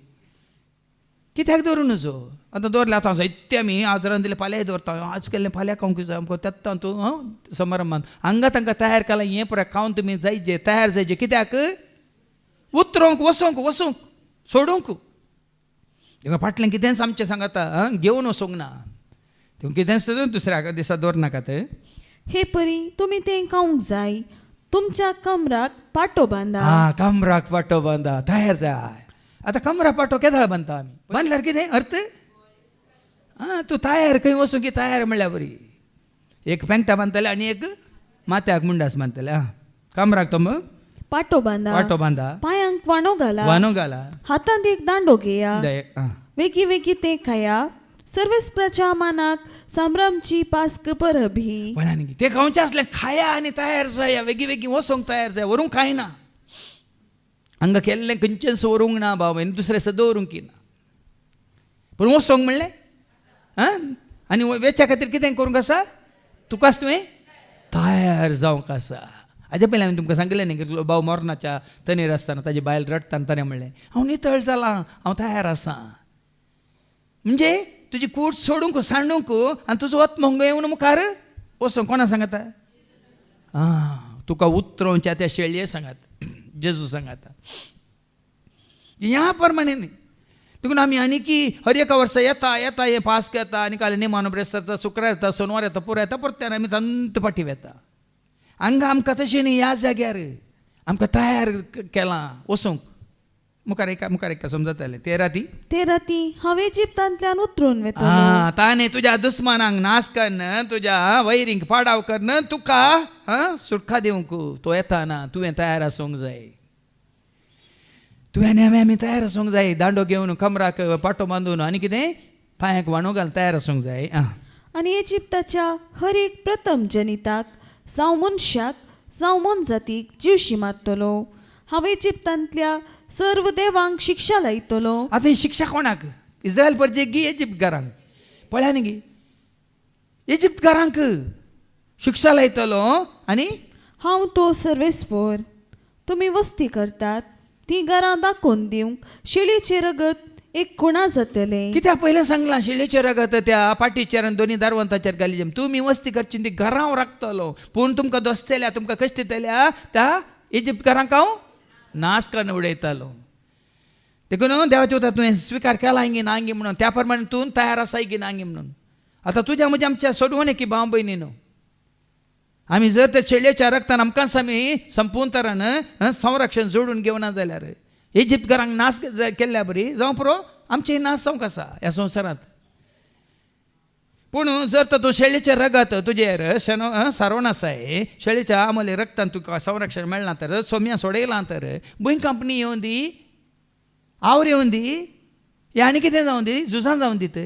कित्याक दवरूं नजो? आतां दवरलें, आतां हांव जायते आमी आजरान दिलें, फाल्यांय दवरता, आज केल्लें फाल्यां खावंक जाय आमकां. तेत्ता तूं समारंभान हांगा तांकां तयार केलां हें पुराय खावन तुमी जायचे, तयार जायचे. कित्याक? उतरोंक वचोंक, वचूंक सोडूंक. तेका फाटलें कितेंच आमचें सांगता घेवन वचूंक ना. तुमी कितेंच दुसऱ्या दिसा दवर नाकात. हे परी तुमी तें खावंक जाय. तुमच्या कमराक पाटो बांदा. आं, कमराक पाटो बांदा, तयार जाय. आतां कमरा पाटो केदाळ बांदता आमी? बांदल्यार कितें अर्थ? आं, तूं तयार, खंय वचूंक की तयार म्हणल्यार बरी. एक पेंगटा बांदतले आनी एक माथ्याक मुंडास बांदतले. आं, कमराक तो पाटो बांदा. पाटो बांदा. पांयांक वाणो घाला. वानो घाला. हातांत एक दांडो घेया. आं. वेगीं वेगीं तें खाया. सर्वेस्पराच्या मानाक सांभ्रामची पास्क परब ही. पळया न्ही, ते खावचें आसलें खाया आनी तयार जाया. वेगीं वेगीं वचोंक तयार जाय. व्हरूंक कांय ना हांगा केल्लें, खंयचेंच व्हरूंक ना भाव भयण, दुसरें सद्दां दवरूंक ना. पूण वचोंक म्हणलें आं, आनी वेच्या खातीर कितें करूंक आसा तुकाच? तुवें तयार जावंक आसा. हाजे पयलीं हांवें तुमकां सांगिल्लें न्ही की भाव मरणाच्या तनेर आसतना ताजी बायल रडटा, ताणें म्हणलें, हांव नितळ जालां, हांव तयार आसा. म्हणजे तुजी कूड सोडूंक, सांडूंक आनी तुजो आत्मो येवन मुखार वचोंक. कोणा सांगता? आं, तुका उतरोवच्या त्या शेळये सांगात, जेजू सांगाता ह्या प्रमाणे न्ही. देखून आमी आनी की हर एका वर्सा येता येता, हें पास्क येता आनी काल निमानो ब्रेस्तार, शुक्रार येता, सोनवार येता, पुरो येता, परत्यान आमी तंत फाटी वेता. हांगा आमकां तशें न्ही. ह्या जाग्यार आमकां तयार केलां वचूंक. मुखार एका, मुखार एका समजतालें ते राती. ते राती हांव इजिप्तांतल्यान उतरून वेतलो. आं, ताणें तुज्या दुस्मानांक नाश कन्न, तुज्या वैरींक पाडाव कन्न, तुका आं सुटका दिवंक तो येता ना. तुवें तयार आसूंक जाय. तुवें आनी आमी तयार आसूंक जाय. दांडो घेवन, कमराक पाटो बांदून आनी कितें पांयाक वाणो घालून तयार आसूंक जाय. आं. आनी इजिप्ताच्या हर एक प्रथम जनिताक, जावं मनशाक जावं मोनजातीक, जिवशी मारतलो. हांव इजिप्तांतल्या सर्व देवांक शिक्षा लायतलो. आतां ही शिक्षा कोणाक? इस्रायल परजे गी इजिप्तकारांक? पळया न्ही गी, इजिप्तकारांक शिक्षा लायतलो आनी हांव तो सर्वेस्पोर. तुमी वस्ती करतात ती घरां दाखोवन दिवंक शेळीचें रगत एक खुणा जातलें. कित्याक पयलें सांगलां, शेळेचें रगत त्या पाटीचेर आनी दोनी दारवंताचेर घाली. तुमी वस्ती करची ती घरां हांव राखतलो, पूण तुमकां दोसतेल्या, तुमकां कश्टितल्या त्या इजिप्तकारांक हांव नाश करून उडयतालो. देखून देवाचे उतर तुवें स्विकार केला गी ना गी म्हणून, त्या प्रमाणे तूं तयार आसाय गी ना गी म्हणून. आतां तुज्या म्हज्या आमच्या सोडवणे की भाव भयणी न्हू, आमी जर त्या शेळयेच्या रक्तान आमकांच आमी संपूर्ण तरान संरक्षण जोडून घेवना जाल्यार इजिप्तकारांक नाश केल्ल्या बरी जावं पुरो, आमचें नाश जावंक आसा ह्या संवसारांत. पूण जर तर तूं शेळीचें रगत तुजेर शेण सारोवन आसाय, शेळीच्या आमले रक्तान तुका संरक्षण मेळना तर, सोम्या सोडयलां तर, भुंयकांपणी येवन दी, आवर येवन दी, हे आनी कितें जावं दी, झुजां जावन दीत,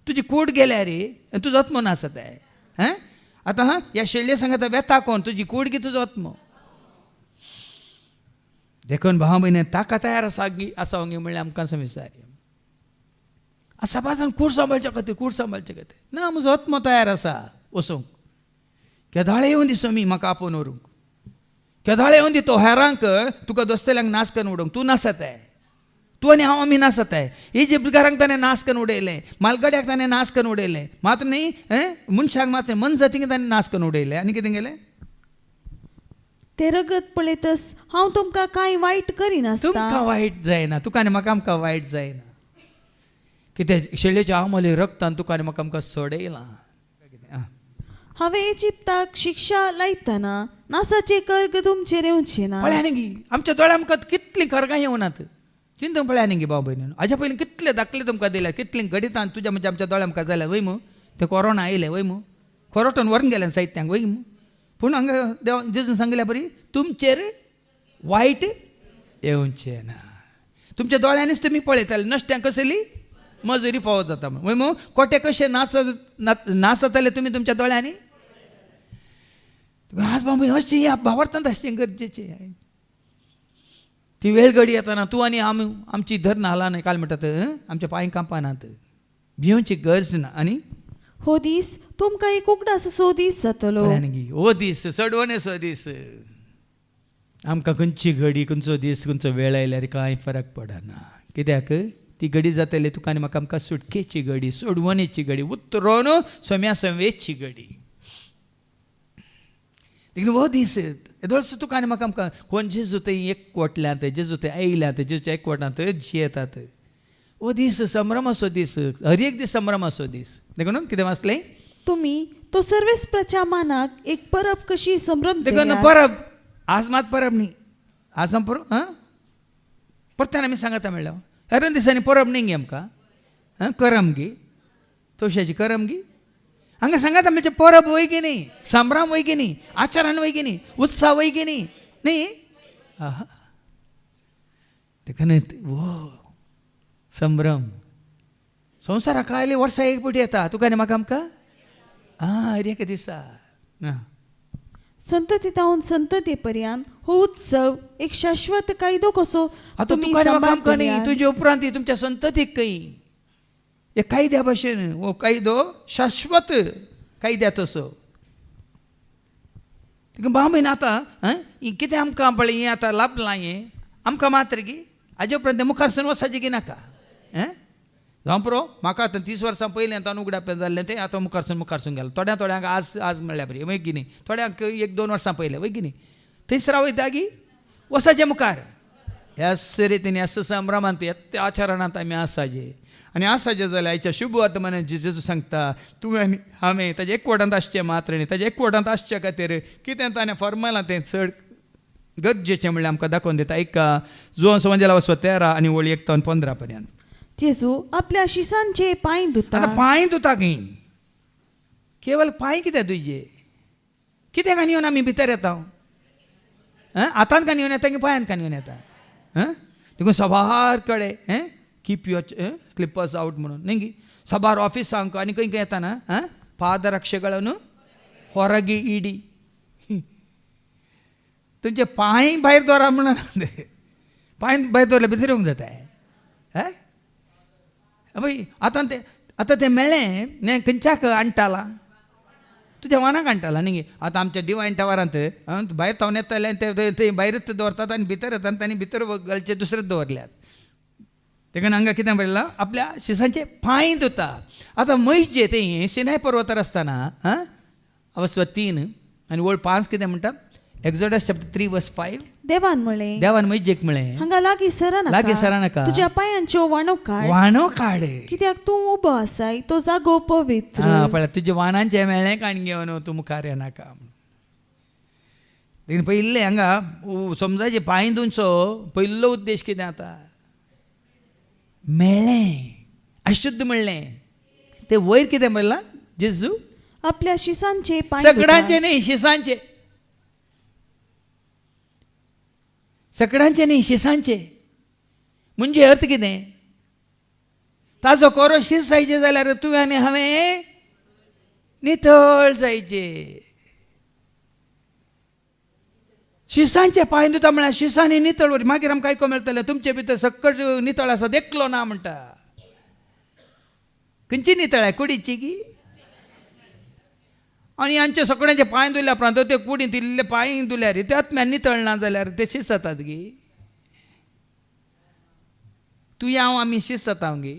तुजी कूड गेल्यार आनी तुजो आत्मो नासत. हें आतां हां, ह्या शेळये सांगता वेता कोण? तुजी कूड की तुजो आत्मो? देखून भाव भयणी, ताका तयार आसा गी आसा गी म्हणल्यार आमकां समजता सबाजान कूड सांबाळच्या खातीर, कूड सांबाळचे खातीर ना, म्हजो आत्मो तयार आसा वचूंक. केदाळे येवन दी सोमी म्हाका आपोवन व्हरूंक, केदाळे येवन दी तो हेरांक, तुका दोस्तेल्यांक नाश करून उडोवंक. तूं नासताय, तूं आनी हांव आमी नासताय. इजिप्तकारांक ताणें नाश करून उडयलें, मालगड्याक ताणें नाश करून उडयलें, मात्र न्ही मनशाक मात्र मनजातींक ताणें नाश करून उडयलें. आनी कितें गेलें? ते रगत पळयतच हांव तुमकां कांय वायट करिनासता. तुमकां वायट जायना, तुका आनी म्हाका आमकां वायट जायना. कितें शेळयेच्या आमले रक्तान तुका आनी म्हाका आमकां सोडयलां. कितें आं. हांवें इजिप्ताक शिक्षा लायतना नासाचे कर्ग तुमचेर येवचे ना. पळया न्ही, आमच्या दोळ्या मुखार कितलीं कर्गां येवनात, चिंतून पळया न्ही भाव भयणीन. हाज्या पयलीं कितले दाखले तुमकां दिल्या, कितलीं घडितां तुज्या म्हणजे आमच्या दोळ्या मुखार जाल्या वय मू. तें कोरोना आयलें वय मू, कोरोटोन व्हरून गेलें साहित्यांक वय मू. पूण हांगा देवा जेजून सांगिल्ल्या बरी तुमचेर वायट येवचें ना. तुमच्या दोळ्यांनीच तुमी पळयताले नश्ट्यांक कसली मजुरी फावो जाता म्हूण वय मू. कोटे कशे नाचताले तुमी तुमच्या दोळ्यांनी. आज बाबा अशें ह्या भावार्थांत आसचें गरजेचें. ती वेळ घडी येताना तूं आनी आमी आमची धर हाला न्हय. काल म्हणटात आमच्या पांय कांपानात, भिवची गरज ना. आनी हो दीस तुमकां एक उगडास असो दीस जातलो. पळया न्ही, हो दीस चडवणेचो दीस. आमकां खंयची घडी, खंयचो दीस, खंयचो वेळ आयल्यार कांय फरक पडना. कित्याक? ती घडी जातली तुका आनी म्हाका आमकां सुटकेची घडी, सोडवणेची घडी, उतरोन सोम्या संवेची घडी. देखून हो दीस येदोळसो तुका आनी म्हाका आमकां कोण जेजू थंय एकवटल्यात, जेजू थंय आयल्यात, जेजूच्या एकवटांत जियेतात. हो दीस संभ्रमाचो दीस, हर एक दीस संभ्रमाचो दीस. देखून कितें वाचलें? तुमी तो सर्वेस्पराच्या मानाक एक परब कशी संभ्रम देखून परब आज मात परब न्ही, आज आम परब आं परत्यान आमी सांगता म्हणल्यार हेर दिसांनी परब न्ही गे आमकां, आं करम गी तवशाची करम गी. हांगा सांगात आमचे परब वय की न्ही, संभ्रम वय की न्ही, आचरण वय की न्ही, उत्साह वय की न्ही, न्ही. आहा देखून हो संभ्रम संवसाराक आयले वर्सा एक पटी येता तुका आनी म्हाका आमकां आं हर एका दिसा. संतती तावन संतती पर्यंत हो उत्सव एक शाश्वत कायदो कसो आतां तुका आनी म्हाका आमकां न्ही, तुजे उपरांत तुमच्या संततीक खंय एक कायद्या भशेन हो कायदो शाश्वत कायद्या तसो. तुका बाबीन आतां आं कितें आमकां पळय हें आतां लाभलां हें आमकां मात्र गी हाजे उपरांत तें मुखार सून वचपाचें की नाका. हें जावं पुरो म्हाका आतां 30 वर्सां पयलीं आतां उगडापें जाल्लें तें आतां मुखारसून मुखारसून गेलें. थोड्या थोड्यांक आज आज म्हणल्यार बरी वय की न्ही, थोड्यांक 1-2 वर्सां पयलें वय की न्ही, थंयच रावयता गी वसाचे मुखार. ह्याच रितीन ह्याच संभ्रमांत ह्या आचरणांत आमी आसाचे आनी आसाचे जाल्यार आयच्या शुभ वर्तमानान जेजू सांगता तुवें आनी हांवें ताज्या एकवटांत आसचें मात्र न्ही, ताज्या एकवटांत आसच्या खातीर कितें ताणें फॉर्मलां तें चड गरजेचें म्हणल्यार आमकां दाखोवन दिता. एका जुवां समाजाला वचपा 13 आनी वळी 1 ते 15 पर्यंत. जेजू आपल्या शिसांचे पांय धुता. आतां पांय धुता खंय, केवल पांय कित्याक धुयचे, कित्याक आनी येवन आमी भितर येता? आं हातान कान येवन येता की पांयान कान येवन येता? आं देखून सबार कडेन हें कीप your slippers out म्हणून न्ही गी, सबार ऑफिसांक आनी खंय खंय येता ना आं ಪಾದರಕ್ಷೆಗಳನ್ನು ಹೊರಗೆ ಇಡಿ, तुमचे पांय भायर दवरा म्हणून पांय भायर दवरले भितर येवंक जाता. हें पळय आतां तें आतां तें मेळ्ळें न्ही खंयच्याक आणटाला, तुज्या वानाक आणटाला न्ही. आतां आमच्या डिवायन टावरांत भायर थावन येताले ते थंय भायरच दवरतात आनी भितर येतात आनी भितर घालचे दुसरेच दवरल्यात. देखून हांगा कितें बरयलां आपल्या शिसांचे पांय धुता. आतां मैजे तें सिनाय पर्वतार आसतना आं अवस्व 3 आनी वळ 5 कितें म्हणटा, एक्सोडस चॅप्टर 3 वर्स 5. देवान म्हळें, देवान मैजेक म्हळें हांगा लागीं सरा लागीं सरा नाका, तुज्या पांयांच्यो वाणो काड, वाणो काड, कित्याक तूं उबो आसाय तो जागो पवित्र. पळय तुज्या वाणांचें मेळ्ळें काण घेवन तूं मुखार येनाका. देखून पयिल्लें हांगा समजाचें पांय धुवचो पयलो उद्देश कितें आतां मेळ्ळें अशुद्ध म्हणलें तें वयर कितें म्हणलां जेजू आपल्या शिसांचे पांय, सगळ्यांचे न्ही शिसांचे, सगळ्यांचे न्ही शिसांचे. म्हणजे अर्थ कितें, ताजो कोरो शीस जायचे जाल्यार तुवें आनी हांवें नितळ जायचे. शिसांचे पांय धुता म्हळ्यार शिसांनी नितळ, मागीर आमकां आयको मेळटलें तुमचे भितर सकट नितळ आसा देखलो ना म्हणटा. खंयची नितळ आहे, कुडीची की? आनी आमचे सगळ्यांचे पांय धुल्या उपरांत ते कुडींत इल्ले पांय धुल्यार ते आत्म्यान नितळ ना जाल्यार ते शीस जातात गी. तूं हांव आमी शीस जाता गी.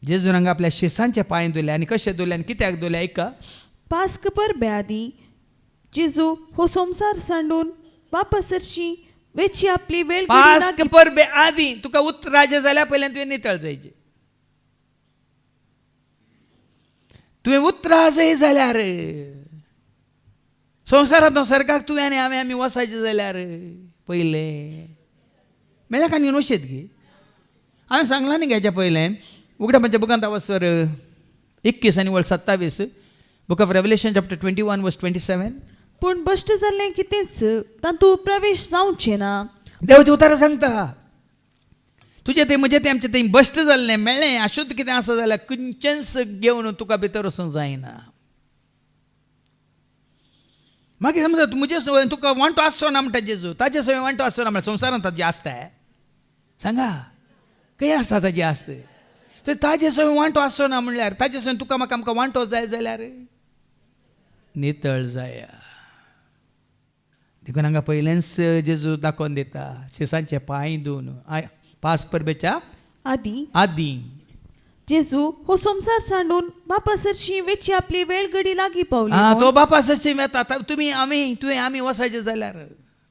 जेजून हांगा आपल्या शिसांचे पांय धुले आनी कशे धुले आनी कित्याक धुले आयका. पास्क परबे आदीं जेजू हो संवसार सांडून वापस सरशी वेची आपली वेळ पास्क परबे आदीं तुका उतराचें जाल्यार पयल्यान तुवें नितळ जायचें. तुवें उतरां जाय जाल्यार संवसारांत सर्गाक तुवें आनी हांवें आमी वसायचें जाल्यार पयलें मेळ्ळ्या कानी नोशेत गी. हांवें सांगलां न्ही हेच्या पयलें उगड्या म्हज्या बुकांत वसर 21 आनी वळ 27, book of Revelation chapter 21 verse 27. पूण भश्ट जाल्लें कितेंच तातूंत प्रवेश जावचें ना. देवाचें उतारा सांगता तुजें तें म्हजें तें आमचें तें भश्ट जाल्लें मेळ्ळें अशुद्ध कितें आसा जाल्यार खंयचेंच घेवन तुका भितर वचूंक जायना. मागीर समजा म्हजे तुका वांटो आसचो ना म्हणटा जेजू, ताजे सगळें वांटो आसचो ना म्हणल्यार संवसारांत ताजी आसता सांगा खंय आसता ताजी आसता तर ताजे सगळें वांटो आसचो ना म्हणल्यार ताजे सगळें तुका म्हाका आमकां वांटो जाय जाल्यार नितळ जाया. देखून हांगा पयलेंच जेजू दाखोवन दिता शिसांचे पांय धुवन पास परबेच्या आदी आदी जेजू हो संवसार सांडून बापा सरशी वेची आपली वेळ घडी लागीं पावली आं म्हूण तो बापा सरशी येता तुमी आमी तुवें आमी वसायचें जाल्यार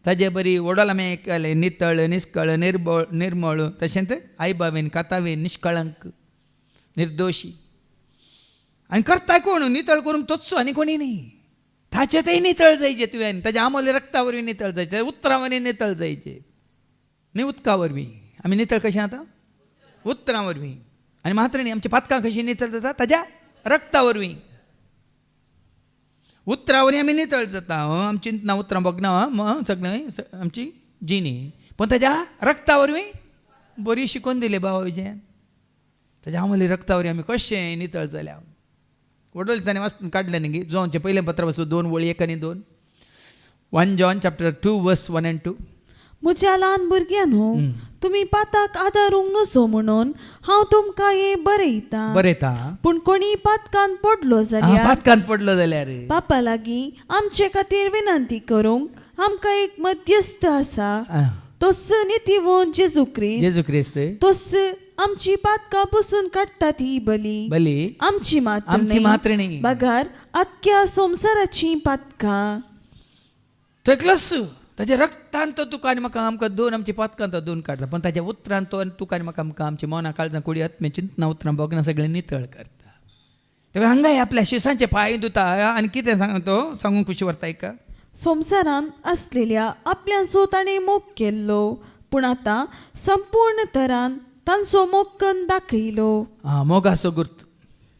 ताजे बरी वडोल आमी आयकलें नितळ निस्कळ निर्बळ निर्मळ तशेंच आई बाबेन कातावेन निष्कळंक निर्दोशी आनी करता कोण नितळ करूंक तोच आनी कोणी न्ही. ताचे तेय नितळ जायचे तुवें ताच्या आमोले रक्ता वरवीं नितळ जायचे, उतरां वरवीं नितळ जायचे न्ही, उदका वरवीं. आमी नितळ कशें आतां? उतरां वरवीं. आनी मात्र न्ही, आमची पातकां कशीं नितळ जाता? ताज्या रक्ता वरवीं. उतरां वरवीं आमी नितळ जाता. आमची चिंतना उतरां भोगना सगळें आमची जिणी, पूण ताज्या रक्ता वरवीं बरी शिकोवन दिली बाबा विजयान. ताज्या आमोले रक्ता वरवीं आमी कशें नितळ जाल्या. वडोल ताणें वाचून काडलें न्ही जॉनचें पयलें पत्र पासून 2 वळी 1 आनी 2. 1 John chapter 2 verse 1 and 2. म्हज्या ल्हान भुरग्यांनो, तुमी पाताक आदारूंक नजो म्हणून हांव तुमकां हें बरयतां. बरयता. पूण कोणी पातकान पडलो जाल्यार, पातकान पडलो जाल्यार बापा लागीं आमचे खातीर विनंती करूंक आमकां एक मध्यस्थ आसा, तोच नितीवंत जेजू क्रिस्त. जेजू क्रिस्त तोच आमची पातकां पुसून काडटा ती बली, बली आमची मात्र आमची मात्र न्ही, बगार आख्ख्या संवसाराची पातकां. तो एकलोच ताच्या रक्तान तो तुका आनी म्हाका आमकां दोन आमची पातकां तो दोन काडटा, पूण ताच्या उतरान तो आनी तुका आनी म्हाका आमकां आमची मनां काळजां कुडी आत्मे चिंतना उतरां भोगना सगळें नितळ करता. तेन्ना हांगाय आपल्या शिसांचे पांय धुता आनी कितें सांग तो सांगूंक खुशी व्हरता एका. संवसारांत आसलेल्या आपल्यांचो ताणें मोग केल्लो, पूण आतां संपूर्ण तरान तांचो मोग कन्न दाखयलो. आं, मोगाचो गुर्त,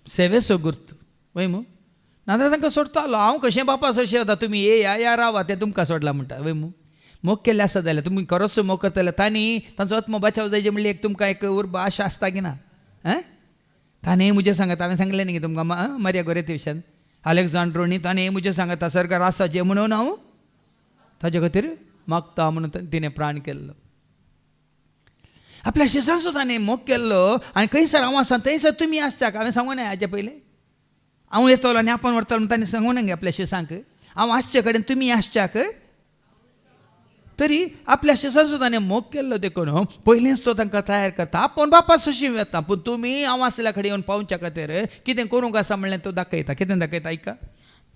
सेवेचो गुर्त वय मू. नाजाल्यार तांकां सोडतालो हांव कशें बापा सरशें वता, तुमी येया या रावा, तें तुमकां सोडलां म्हणटा वय मू. मोग केल्लें आसा जाल्यार तुमी खरोच मोग करतले तांणी तांचो आत्मो बचाव जायचे म्हणल्यार एक तुमकां एक उर्बा आशा आसता की ना. ताणें म्हजें सांगता, हांवें सांगलें न्ही तुमकां मारिया गोरेती विशयान अलेक्झांड्रोनी ताणें म्हजें सांगता सरकार आसाचें म्हणून हांव ताजे खातीर मागता म्हणून तिणें प्राण केल्लो. आपल्या शिसांचो ताणें मोग केल्लो आनी खंयसर हांव आसा थंयसर तुमी आसच्याक. हांवें सांगूं ना हाजे पयलें हांव येतलो आनी आपण व्हरतलो म्हणून ताणें सांगूं ना आपल्या शिसांक, हांव आसचे कडेन तुमी आसच्याक. तरी आपल्या शिसांचो ताणें मोग केल्लो देखून पयलींच तो तांकां तयार करता. आपूण बापा सशी वेता, पूण तुमी हांव आसल्या कडेन येवन पावच्या खातीर कितें करूंक आसा म्हणलें तो दाखयता. कितें दाखयता आयका.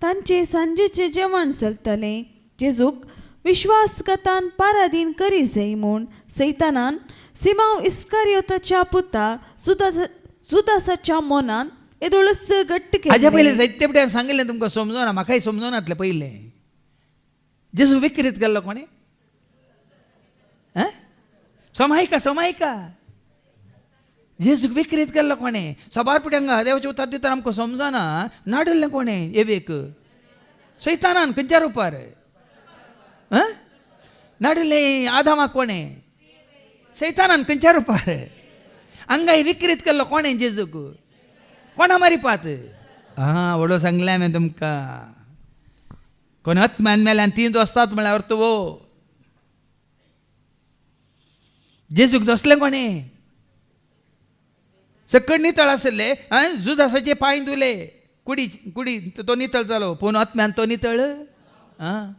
तांचे सांजेचें जेवण चलतलें. जेजूक विश्वासघातान पारादीन करी जाय म्हूण सैतानान सिमांव इस्कारियोताच्या पुता जुदासाच्या मनान येदोळच घट्ट हाज्या पयलीं केलें. जायते फावटी हांवें सांगिल्लें तुमकां समजना, म्हाकाय समजनातलें पयलें. जेजू विक्रीत केल्लो कोणें? समायका समायका जेजूक विक्रीत केल्लो कोणें? सबार फावटी हांगा देवाचें उतर दितना आमकां समजना नाडिल्लें कोणें एवेक सैतानान खंयच्या रुपार नाडिल्लें आदामाक कोणें? सैतानान खंयच्या रुपार? हांगाय विक्रीत केल्लो कोणें जेजूक? कोणा मारिपात? आं, व्हडलो सांगलें हांवें तुमकां. कोण आत्म्यान मेल्यान तीं दोस्तात म्हळ्यार अर्थ वो जेजूक दोसलें कोणें? सकड नितळ आसले जुदासाचे पांय धुले, कुडी कुडी तो नितळ जालो, पूण आत्म्यान तो नितळ. आं,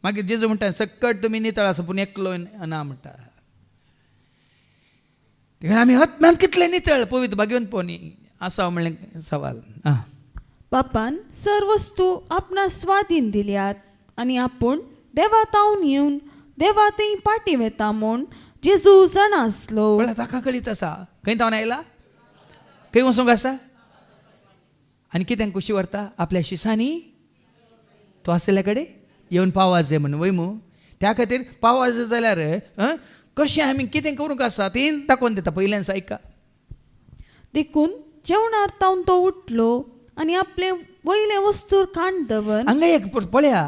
मागीर जेजू म्हणटा सकट तुमी नितळ आसा पूण एकलो ना म्हणटा. देखून आमी आत्म्यान कितले नितळ पवित्र भाग्यवंत पोनी आसा म्हणलें सवाल. आं, बापान सर्व वस्तू आपणा स्वाधीन दिल्यात आनी आपूण देवा तावन येवन देवा थंय पाटी वेता म्हूण जेजू जाणा आसलो. म्हळ्यार ताका कळीत आसा खंय तावन आयला, खंय वचूंक आसा आनी कितें खुशी व्हरता आपल्या शिसांनी तो आसल्या कडेन येवन पावाज म्हणून वय मू. त्या खातीर पावाज जाल्यार कशें आमी कितें करूंक आसा ती दाखोवन दिता पयल्यान आयका. देखून जेवणार तावन तो उठलो आनी आपले वयले वस्तूर कांड दवर. हांगा एक पळया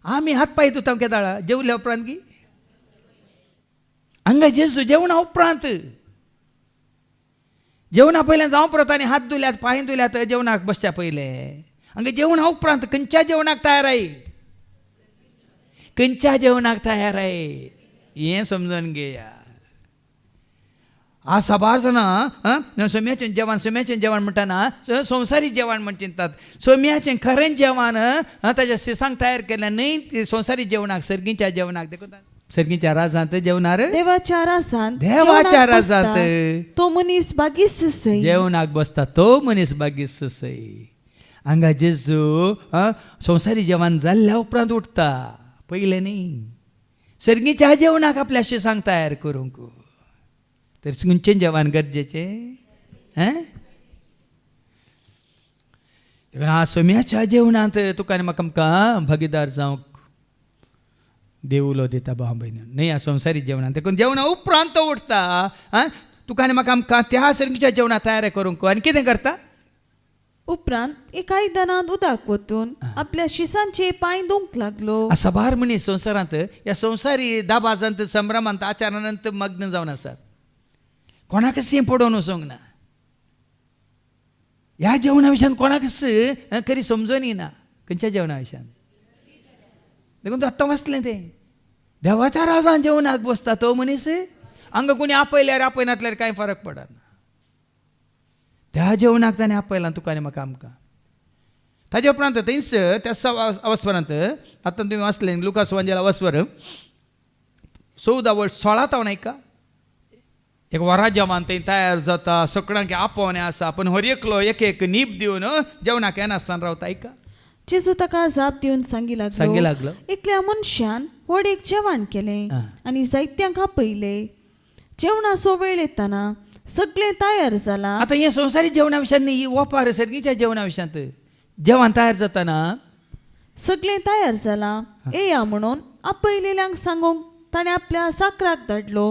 आमी हात पांय धुता केदाळा जेवल्या उपरांत की हांगा जेजू जेवणा उपरांत जेवणा पयलें जावं परत आनी हात धुल्यात पांय धुल्यात जेवणाक बसच्या पयलें. हांगा जेवणा उपरांत खंयच्या जेवणाक तयार I, खंयच्या जेवणाक तयार I हें समजून घेया. आज साबार जाणां सोम्याचें जेवण सोम्याचें जेवण म्हणटाना संवसारी जेवण म्हण चिंतात. सोम्याचें खरें जेवण ताच्या शिसांक तयार केलें न्हय संवसारी जेवणाक, सर्गीच्या जेवणाक. देखून सर्गीच्या राजांत जेवणार, देवाच्या राजांत, देवाच्या राजांत तो मनीस बागीस सई जेवणाक बसता तो मनीस बागीस सई. हांगा जेजू संवसारी जेवण जाल्ल्या उपरांत उठता, पयलें न्ही. सर्गीच्या जेवणाक आपल्या शिसांक तयार करूंक. तर खंयचें जेवण गरजेचें? देखून सोम्याच्या जेवणांत तुका आनी म्हाका आमकां भागीदार जावंक देव उलो दिता भाव भयण, न्हय ह्या संवसारी जेवणांत. देखून जेवणा उपरांत तो उठता, तुका आनी म्हाका आमकां त्या सर्गीच्या जेवणां तयार करूंक. आनी कितें करता? उपरांत एका आयदनांत उदक वतून आपल्या शिसांचे पांय धुवंक लागलो. साबार मनीस संवसारांत ह्या संवसारी दाबाजांत, संभ्रमांत, आचारांत मग्न जावन आसात. कोणाकच हें पडोवन वचूंक ना. ह्या जेवणा विशयान कोणाकच खरी समजून येना, खंयच्या जेवणा विशयान. देखून आत्तां वाचलें तें, देवाच्या राजान जेवणाक बसता तो मनीस. हांगा कोणी आपयल्यार आपयनातल्यार कांय फरक पडना. त्या जेवणाक ताणें आपयलां तुका आनी म्हाका आमकां. ताजे उपरांत थंयच त्या अवस्वरांत आतां तुमी वाचलें लुकास वांजेल अवस्वर 14 वळ 16 तावन आयका. एक वरा जेवण थंय तयार जाता, सगळ्यांक आपोवणें आसा, पूण हर एकलो एक एक नीब दिवन जेवणाक येनासतना रावता. आयका. जेजू ताका जाप दिवन सांगी लागलो, एकल्या मनशान व्हड एक जेवण केलें आनी जायत्यांक आपयले. जेवणाचो वेळ येतना सगळें तयार जालां. आतां हें संवसारी जेवणा विशयांत न्ही, ओपार सर्गीच्या जेवणा विशयांत. जेवण तयार जाताना सगळें तयार जालां, येया म्हणून आपयलेल्यांक सांगूंक ताणें आपल्या साकराक धाडलो.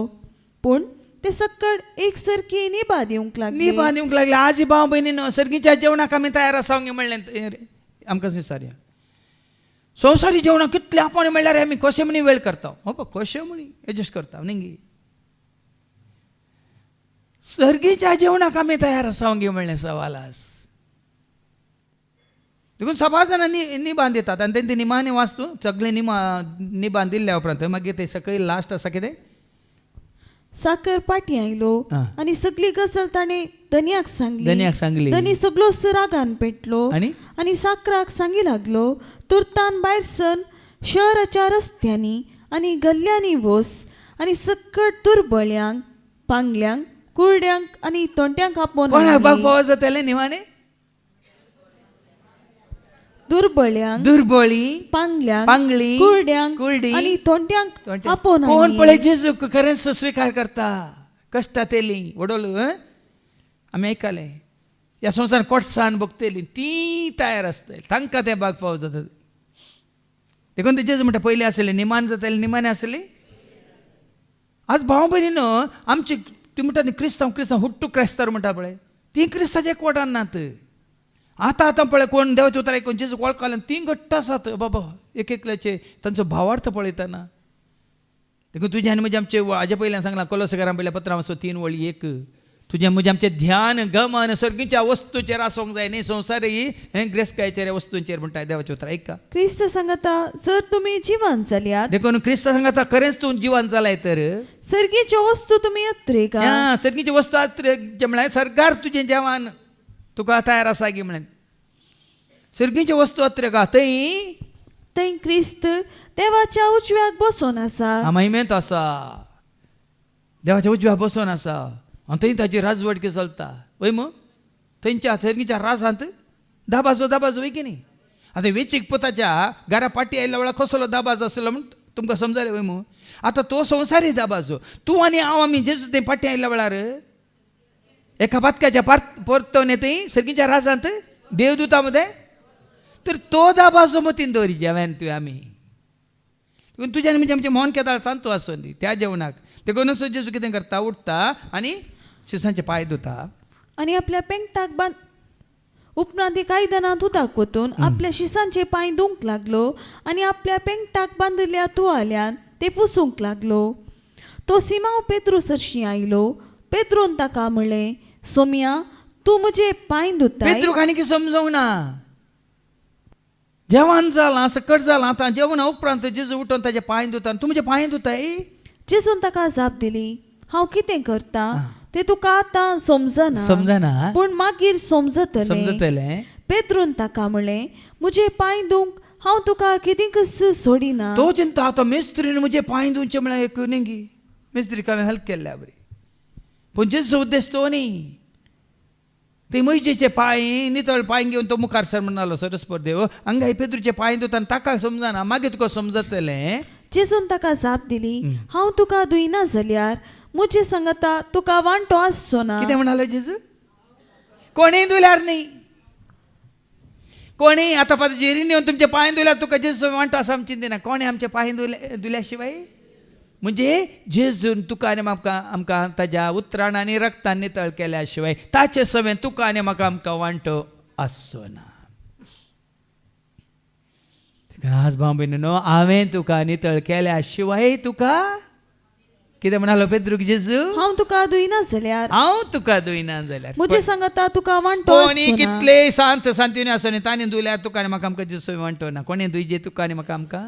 पूण ते सक्कड एक सारकी निभा दिवंक लागले. निभा दिवंक लागले. आजी भाव भयणीनो, सर्गीच्या जेवणाक आमी तयार आसा म्हणलें आमकां संवसारी संवसारी जेवणाक कितलें आपोवणें म्हणल्यार आमी कशें म्हणी वेळ करता, हो कशें म्हणी एडजस्ट करता न्ही. सर्गीच्या जेवणाक आमी तयार आसा म्हणलें सवाल आस. देखून साबार जाणां निबान दितात आनी तेंचे निमाने वाचतू सगळे निबान दिल्ल्या उपरांत मागीर ते सकयल लास्ट आसा कितें, साकर पाटी आयलो आनी सगळी गजाल ताणें धनयाक सांगली. धनयाक सांगली. धनी सगळोच रागान पेटलो आनी साकराक सांगी लागलो, तुर्तान भायर सन शहराच्या रस्त्यांनी आनी गल्ल्यांनी वस आनी सकट दुर्बळ्यांक, पांगल्यांक, कुरड्यांक आनी तोंट्यांक आपोवन कोणाक बाग फावो जातलें निमाणे? दुर्बळ्यांक, दुर्बळी, पांगल्यांक, पांगली, कुरड्यांक कुरडी आनी तोंट्यांक आपोवन. कोण पळय जेजूक खरेंच स्विकार करता, कश्टांतली वडोल आमी आयकलें ह्या संवसारान कोटसाण भोगतली ती तयार आसतली, तांकां तें बाग फावो जाता. देखून ते जेजू म्हणटा पयलीं आसलें निमान जातालें, निमाणे आसली. आज भाव भयणीनो आमची ती म्हणटा न्ही क्रिस्तांव क्रिस्तांव हुट्टू क्रायस्तार म्हणटा पळय, ती क्रिस्ताच्या कोटान नात. आतां आतां पळय कोण देवाचें उतर आयकून जेजूक वळखलें ती घट्ट आसात बाबा, एक एकल्याचे तांचो भावार्थ पळयतना. देखून तुजें आनी म्हजें आमचें हाजे पयल्यान सांगलां कोलोसकारां पयल्या पत्रां 3:1, तुजें म्हजें आमचें ध्यान गमन सर्गीच्या वस्तूचेर आसूंक जाय न्ही संवसारी ग्रेसकायचेर वस्तूंचेर म्हणटा देवाचें उतर आयका. क्रिस्त सांगता जर तुमी जिवन जाल्यात, देखून क्रिस्त सांगता खरेंच तूं जिवन जालाय तर सर्गीच्यो वस्तू तुमी अत्रेगा. सर्गीच्यो वस्तू अत्रेक म्हळ्यार सरकार तुजें जेवण तुका तयार आसा की म्हळें सर्गीच्यो वस्तू अत्रेगा थंय थंय क्रिस्त देवाच्या उजव्याक बसून आसा, महिमेंत आसा, देवाच्या उजव्याक बसून आसा आनी थंय ताची राजवटकी चलता वय मग. थंयच्या सर्गीच्या राजांत दाबाजो दाबाजो वय की न्ही. आतां वेचीक पुताच्या घरा पाटी आयिल्ल्या वेळार कसलो दाबाजो आसलो म्हण तुमकां समजलें वय मग. आतां तो संवसारी दाबाजो, तूं आनी हांव आमी जेजू थंय पाटी आयिल्ल्या वेळार एका पातकाच्या परतोवन थंय सर्गीच्या राजांत देवदूता मदें, तर तो दाबाजो मतीन दवरी जेवण तुवें आमी. तुज्यान म्हणजे आमचें मोन केदाळ तांतू आसून दी त्या जेवणाक. देखूनच जेजू कितें करता, उठता आनी शिसांचे पांय धुता आनी आपल्या पेंटाक बांद. उपरांत एक आयदनांत उदक वतून आपल्या शिसांचे पांय धुवंक लागलो आनी आपल्या पेंटाक बांदिल्ल्या तुवाल्यान ते पुसूंक लागलो. तो सिमांव पेद्रू सरशीं आयलो. पेद्रून ताका म्हणलें, सोम्या तूं म्हजे पांय धुताय. पेद्रूक आनी कितें समजूंक ना, जेवण जालां सकट जालां, आतां जेवणा उपरांत जेजू उठून ताजे पांय धुता, तूं म्हजे पांय धुताय. जेजून ताका जाप दिली, हांव कितें करता ते तुका आतां समजना, समजना, पूण मागीर समजतलें. समजतलें. पेद्रून ताका म्हणलें, म्हजे पांय धुवंक हांव तुका केदींकच सोडिना. तो चिंता आतां मिस्त्रीन म्हजे पांय धुवचे म्हळ्यार एक न्ही, मिस्त्री हांवें हेल्प केल्ल्या बरी, पूण जेजू उद्देश तो न्ही. ते म्हजेचे पांय नितळ पांय घेवन तो मुखार सर म्हणालो, सरस्पर देव हांगा पेद्रूचे पांय धुता ताका समजना, मागीर तुका समजतलें. जेजून ताका जाप दिली, हांव तुका धुयना जाल्यार म्हजे सांगता तुका वांटो आसचो ना. कितें म्हणालो जेजू? कोणीय धुल्यार न्ही, कोणी आतां फादर जेरीन येवन तुमचे पांय धुल्यार तुका जेजू वांटो आसा आमची चिंतना. कोणें आमचे पांय धुल्या शिवाय म्हणजे जेजून तुका आनी म्हाका आमकां ताज्या उतरान आनी रक्तान नितळ केल्या शिवाय ताचे सवें तुका आनी म्हाका आमकां वांटो आसचो ना. देखून आज भाव भयणीनो, हांवें तुका नितळ केल्या शिवाय तुका कितें म्हणालो पेद्रूक जेजू? हांव तुका धुयना जाल्यार, हांव तुका धुयना जाल्यार म्हजे सांगता तुका वांटो कोणी आसचो ना. कितले सांत सांतीनी आसो न्ही, तांणी धुल्यार तुका आनी म्हाका आमकां जेजू वांटो ना. कोणें धुयजे तुका आनी म्हाका आमकां?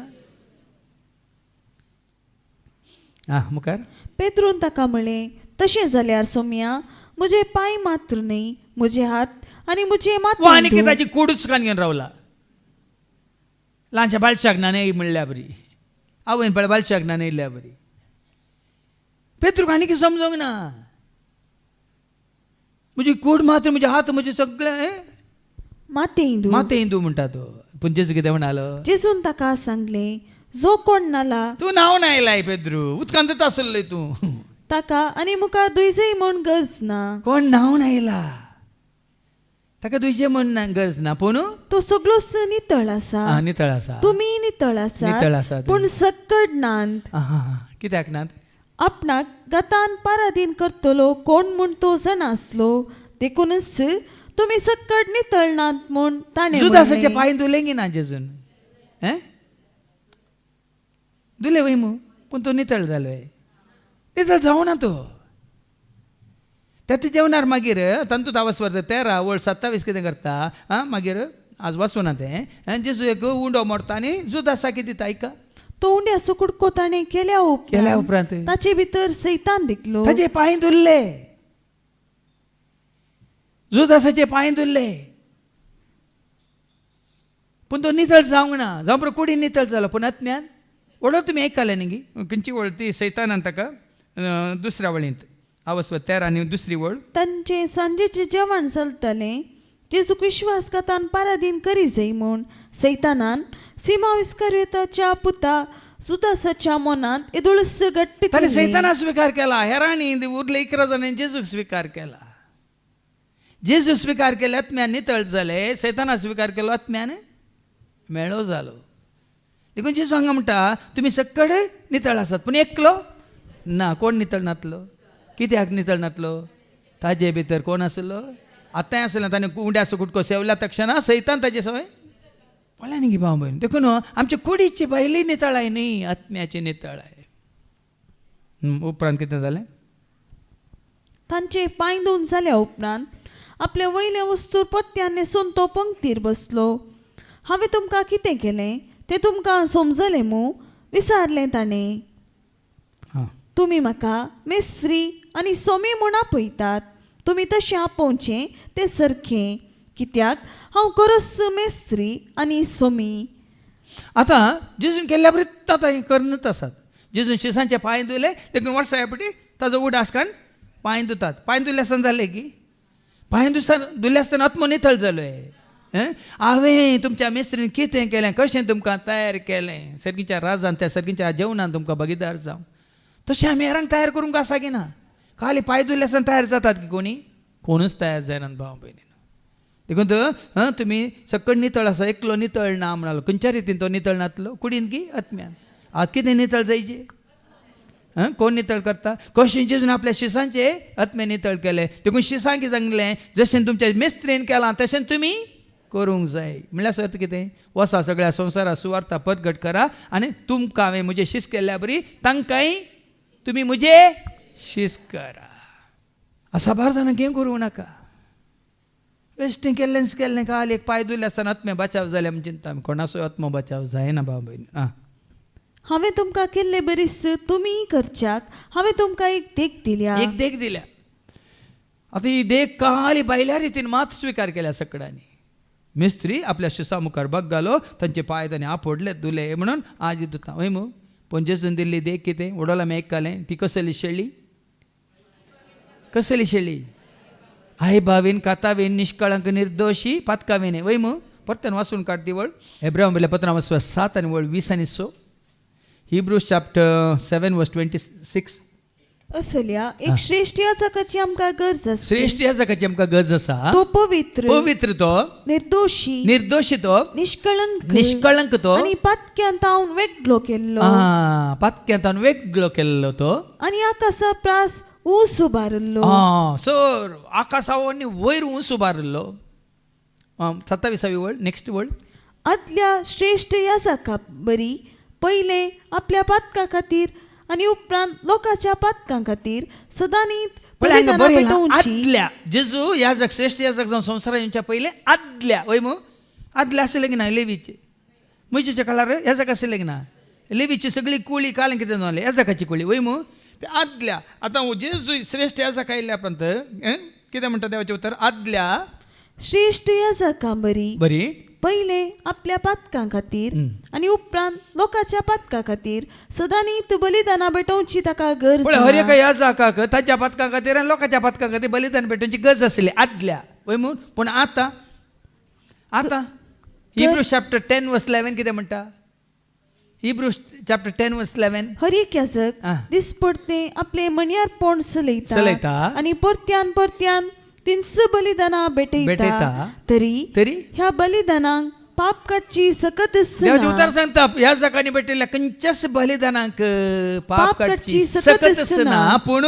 आं मुखार. पेद्रून ताका म्हणलें, तशें जाल्यार सोम्या म्हजे पांय मात्र न्हय, म्हजे हात आनी म्हजे वो आनी माथें धूव. ताची कुडूच कान घेवन रावला. ल्हानशा बालशाक ना न्हय म्हणल्या बरी, आवयन पळय बालशाक ना न्हयल्या बरी. पेत्रूक आनी कितें समजूंक ना, म्हजी कूड मात्र, म्हजे हात, म्हजे सगळे माथें धूव. माथें धूव म्हणटा तो. पूण जेजू कितें म्हणालो? जेजून ताका सांगलें, जो कोण नाला तूं न्हांवन आयलाय पेद्रू, उदकांतच आसलोय तूं, ताका आनी मुखार दुयजय म्हूण गरज ना. कोण न्हांवन आयला ताका दुयचे म्हूण गरज ना, पूण तो सगळोच नितळ आसा. नितळ आसा, तुमी नितळ आसा, नितळ आसा, पूण सक्कड नात. कित्याक नात? आपणाक गतान पारादीन करतलो कोण म्हूण तो जाणा आसलो, देखूनच तुमी सक्कड नितळ नात म्हूण ताणें जुदासाचे पांय धुले ना जेजून? हें धुले वय मू, पूण तो नितळ जालो, नितळ जावना तो. त्या जेवणार मागीर तांतूत आवाज वरता 13 वळ 27 कितें करता आं, मागीर आज वचूना तें. जेजू एक उंडो मोडटा आनी जुदासा कितें दिता आयका, तो उंड्याचो कुडको ताणें केल्या उपरांत ताचे भितर सैतान रिगलो, ताचे पांय धुल्ले, जुदासाचे पांय धुल्ले, पूण तो नितळ जावंक ना. जावं कुडी नितळ जालो, पूण आत्म्यान वळो तुमी आयकलें न्ही खंयची वळ ती सैतानान ताका दुसऱ्या वळींत आवस्व 13 आनी दुसरी वळ. तांचें सांजेचें जेवण चलतालें, जेजूक विश्वासघातान पारादीन करी जाय म्हूण सैतानान सिमांव इस्कारियोताच्या पुता जुदासाच्या मनांत येदोळस घट्ट ताणें सैताना स्विकार केला. हेरांनी उरले 11 जाणांनी जेजूक स्विकार केला. जेजू स्विकार केले आत्म्यान नितळ जाले, सैताना स्विकार केलो आत्म्यान मेळो जालो. देखून जेजू हांगा म्हणटा तुमी सक्कड नितळ आसात, पूण एकलो ना. कोण नितळ नातलो? कित्याक नितळ नातलो? ताजे भितर कोण आसलो? आतांय आसलें. ताणें उंड्याचो कुटको सेवल्या तक्षणा सैतान ताजे सवय पळय न्ही भाव भयण. देखून आमचे कुडीची भायली नितळाय न्ही, आत्म्याची नितळाय. उपरांत कितें जालें? तांचे पांय धुवन जाल्या उपरांत आपले वयले वस्तूर परत्यान न्हेसून तो पंक्तीर बसलो. हांवें तुमकां कितें केलें तें तुमकां समजलें मू? विचारलें ताणें. तुमी म्हाका मेस्त्री आनी सोमी म्हूण आपयतात, तुमी तशें आपोवचें तें सारकें, कित्याक हांव खरोच मेस्त्री आनी सोमी. आतां जेजून केल्ल्या बरी आतां हें करनच आसात. जेजून शिसांचे पांय धुले, देखून वर्सा पटी ताजो उडास काडून पांय धुतात. पांय धुले आसतना जालें की पांय धुले आसतना आत्मो नितळ जालो. हांवें तुमच्या मिस्त्रीन कितें केलें, कशें तुमकां तयार केलें, सर्गीच्या राजान त्या सर्गीच्या जेवणान तुमकां भागीदार जावं, तशें आमी हेरांक तयार करूंक आसा की ना? खाली पांय धुले आसतना तयार जातात की कोणी? कोणूच तयार जायनात भाव भयणीन. देखून हां तुमी सक्कड नितळ आसा, एकलो नितळ ना म्हणालो. खंयच्या रितीन तो नितळ नातलो? कुडीन की आत्म्यान? आज कितें नितळ जायचे? हां कोण नितळ करता? कशें जेजून आपल्या शिसांचे आत्मे नितळ केले. देखून शिसांक कितें सांगलें, जशें तुमच्या मिस्त्रीन केलां तशें तुमी करूंक जाय. म्हणल्यार अर्थ कितें? वसा सगळ्या संवसारा सुवार्ता परगट करा आनी तुमकां हांवें म्हजें शीस केल्ल्या बरी तांकांय तुमी म्हजे शीस करा. साबार जाणां कितें करूं नाका, बेश्टें केल्लेंच केल्लें. काल एक पांय धुले आसतना आत्मे बचाव जाले म्हण चिंता आमी. कोणाचो आत्मो बचाव जायना भाव भयणी. आं हांवें तुमकां केल्ले बरीच तुमी करच्याक हांवें तुमकां एक देख दिल्या. एक देख दिल्या. आतां ही देख काली भायल्या रितीन मात स्विकार केल्या सगळ्यांनी. मिस्त्री आपल्या शिसा मुखार बग्गालो, तांचे पांय ताणें आपोडले धुले म्हणून आज धुता वय मू. पूण जेजून दिल्ली देख कितें उडोला आमी आयकलें. ती कसली शेळी? कसली शेळी? आई भावीन कातावीन निष्कळंक निर्दोशी पातकावीन वय मू. परत्यान वाचून काड ती वळ. एब्राहिम वयल्या पत्रां वसवा 7 आनी वळ 20 आनी 6. Hebrews chapter 7 verse 26. असल्या एक श्रेष्ठ याजकाची आमकां गरज आसा. श्रेष्ठ याजकाची आमकां गरज आसा. तो पवित्र, पवित्र तो, निर्दोशी, निर्दोशी तो, निष्कळंक, निष्कळंक तो, आनी पातक्यान तावन वेगळो केल्लो, पातक्यांत वेगळो केल्लो तो, आनी आकाशा प्रास ऊस उबारिल्लो. सर आकाशावनी वयर ऊंच उबारिल्लो. 27वी वळ, नेक्स्ट वळ. आदल्या श्रेष्ठ याजका बरी पयलें आपल्या पातकां खातीर आनी उपरांत लोकांच्या पातकां खातीर सदांनीत बलिदानां पेटोवची. आदल्या जेजू याजक श्रेष्ठ याजक जावन संवसारात येवच्या पयलें आदल्या वय मू. आदल्या आसलें की ना लेवीचे म्हजेच्या काळार याजक आसलें की ना? लेवीची सगळी कुळी काल कितें जालें याजकाची कुळी वय मू. ते आदल्या आतां जेजू श्रेष्ठ याजक आयिल्ल्या उपरांत कितें म्हणटा देवाचें उतर? आदल्या श्रेष्ठ याजकां बरी बरी पयलें आपल्या पातकां खातीर आनी उपरांत लोकांच्या पातकां खातीर सदांनीत बलिदानां पेटोवची ताका गरज पळय हर ना. एका याजकाक ताच्या पातकां खातीर आनी लोकांच्या पातकां खातीर बलिदान पेटोवची गरज आसली आदल्या वय म्हूण. पूण आतां आतां हिब्रू चॅप्टर 10 वर्स 11 कितें म्हणटा? हिब्रू चॅप्टर 10 वर्स 11. हर एक याजक दिसपडते आपले मणयार चलयता चलयता आनी परत्यान परत्यान 300 बलिदानां भेटयता, तरी तरी ह्या बलिदानांक पाप काडची सकत देवाचें उतर सांगता ह्या जगांनी भेटिल्ल्या खंयच्याच बलिदानांक पाप काडची सकत ना, पूण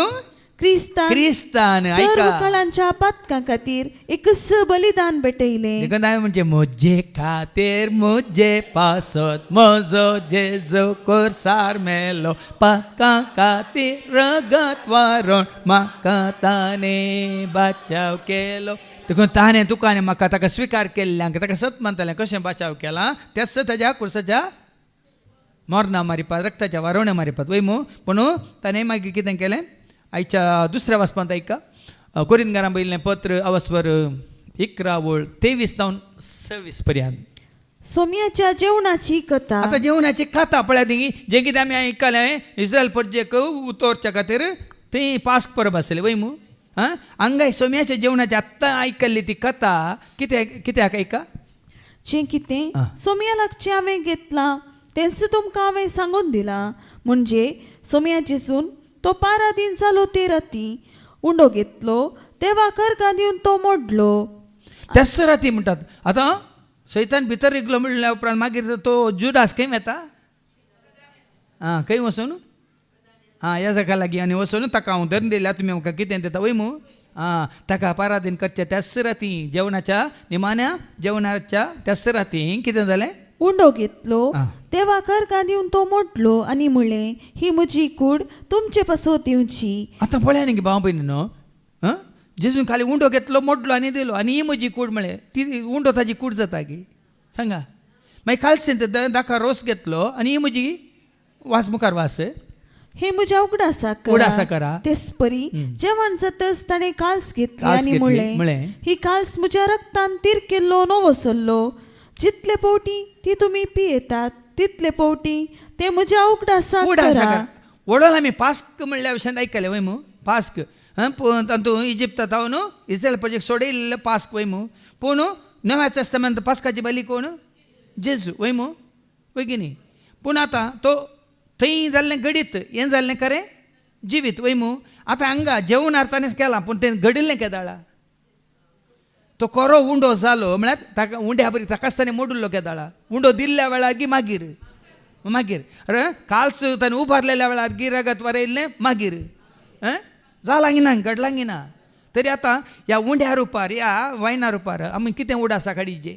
क्रिस्तान क्रिस्तान सर्व काळांच्या पातकां खातीर एकच बलिदान भेटयलें. देखून हांवें म्हणजे म्हजे खातीर म्हजे पासत म्हजो जेजू कोर्सार मेलो, पातकां खातीर रगत वारोण म्हाका ताणें बाचाव केलो. देखून ताणें तुका आनी म्हाका ताका स्विकार केल्ल्यांक ताका सत मानतलें कशें बाचाव केला त्याच ताज्या कुर्साच्या मरणा मारिपात रक्ताच्या वारोण्या मारिपात वय मू. पूण ताणें मागीर कितें केलें? आयच्या दुसऱ्या वाचपांत आयका कोरिंदगारां बयिल्लें पत्र अवस्वर 11 वळ 23 जावन 26 पर्यंत. सोम्याच्या जेवणाची कथा. आतां जेवणाची कथा पळयात न्ही, जें कितें आमी आयकलें इस्रायल परजेक उतरच्या खातीर थंय पास्क परब आसली वय मू. आं हांगाय सोम्याच्या जेवणाची आत्तां आयकल्ली ती कथा कित्याक कित्याक आयका? जें कितें सोम्या लागचें हांवें घेतलां तेंच तुमकां हांवें सांगून दिलां, म्हणजे सोम्या जेजून तो पारादीन जालो ते राती उंडो घेतलो तेवा कर्गां दिवन तो मोडलो. त्याच राती म्हणटात. आतां सैतान भितर रिगलो म्हणल्या उपरांत मागीर तो जुडास खंय वता? आं खंय वचून? आं ह्या जाका लागीं आनी वचून ताका हांव धरून दिल्या तुमी म्हाका कितें दिता वय मू. आं ताका पारादीन करच्या त्याच राती जेवणाच्या निमाण्या जेवणाच्या त्याच राती कितें जालें? उंडो घेतलो तेवा कर्गां दिवन तो मोडलो आनी म्हणलें ही म्हजी कूड तुमचे पासत दिवची. आतां पळया न्ही भाव भयणी न्हू, आं जेजून खाली उंडो घेतलो मोडलो आनी दिलो आनी ही म्हजी कूड म्हळें. ती उंडो ताजी कूड जाता की सांगा. मागीर कालसेंत दाका रोस घेतलो आनी ही म्हजी वास मुखार वास हे म्हज्या उगडासाक करा. तेच परी जेवण जातच ताणें काल्स घेतली आनी म्हणलें ही काल्स म्हज्या रक्तान तीर केल्लो नवो सल्लो, जितले फावटी ती तुमी पियेतात तितले फावटी ते म्हज्या उगडासाक करा. वडोल आमी पास्क म्हणल्या विशयांत आयकलें वय मू. पास्क तातूंत इजिप्ता तावन इस्रायल प्रजेक सोडयल्लें पास्क वय मू. पूण नव्या तेस्तामेंत पास्काची बली कोण? जेजू वय मू, वय की न्ही? पूण आतां तो थंय जाल्लें घडीत हें जाल्लें खरें जिवीत वय मू. आतां हांगा जेवणार ताणें केलां पूण तें घडिल्लें केदाळा? तो कोरो उंडो जालो म्हळ्यार ताका उंड्या बरी ताकाच ताणें मोडिल्लो केदाळा? उंडो दिल्ल्या वेळार गी मागीर मागीर अरे काल्स ताणें उबारलेल्या वेळार गी रगत वारयल्लें मागीर जालां ना घडलां ना. तरी आतां ह्या उंड्या रुपार ह्या वायना रुपार आमी कितें उडासा काडीचे?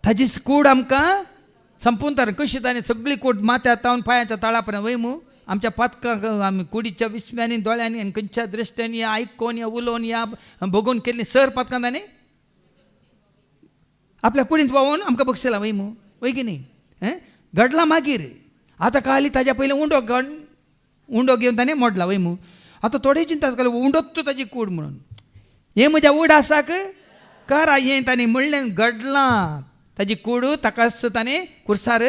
ताजी कूड आमकां संपून तर कशी ताणें सगळी कूड माथ्या तावन पांयाच्या तळा पर्यंत वय मू. आमच्या पातकांक आमी कुडीच्या विस्म्यांनी दोळ्यांनी आनी खंयच्या दृश्ट्यांनी या आयकोन या उलोवन या भोगून केल्ली सर पातकां ताणें आपल्या कुडींत पावोवन आमकां बक्षयला वय मू, वय की न्ही? घडलां मागीर आतां खाली ताज्या पयलीं उंडो उंडो घेवन ताणें मोडला वय मू. आतां थोडे चिंता उंडोत ताजी कूड म्हणून हें म्हज्या उडासाक करा हें ताणें म्हणलें घडलां ताजी कूड ताकाच ताणें कुर्सार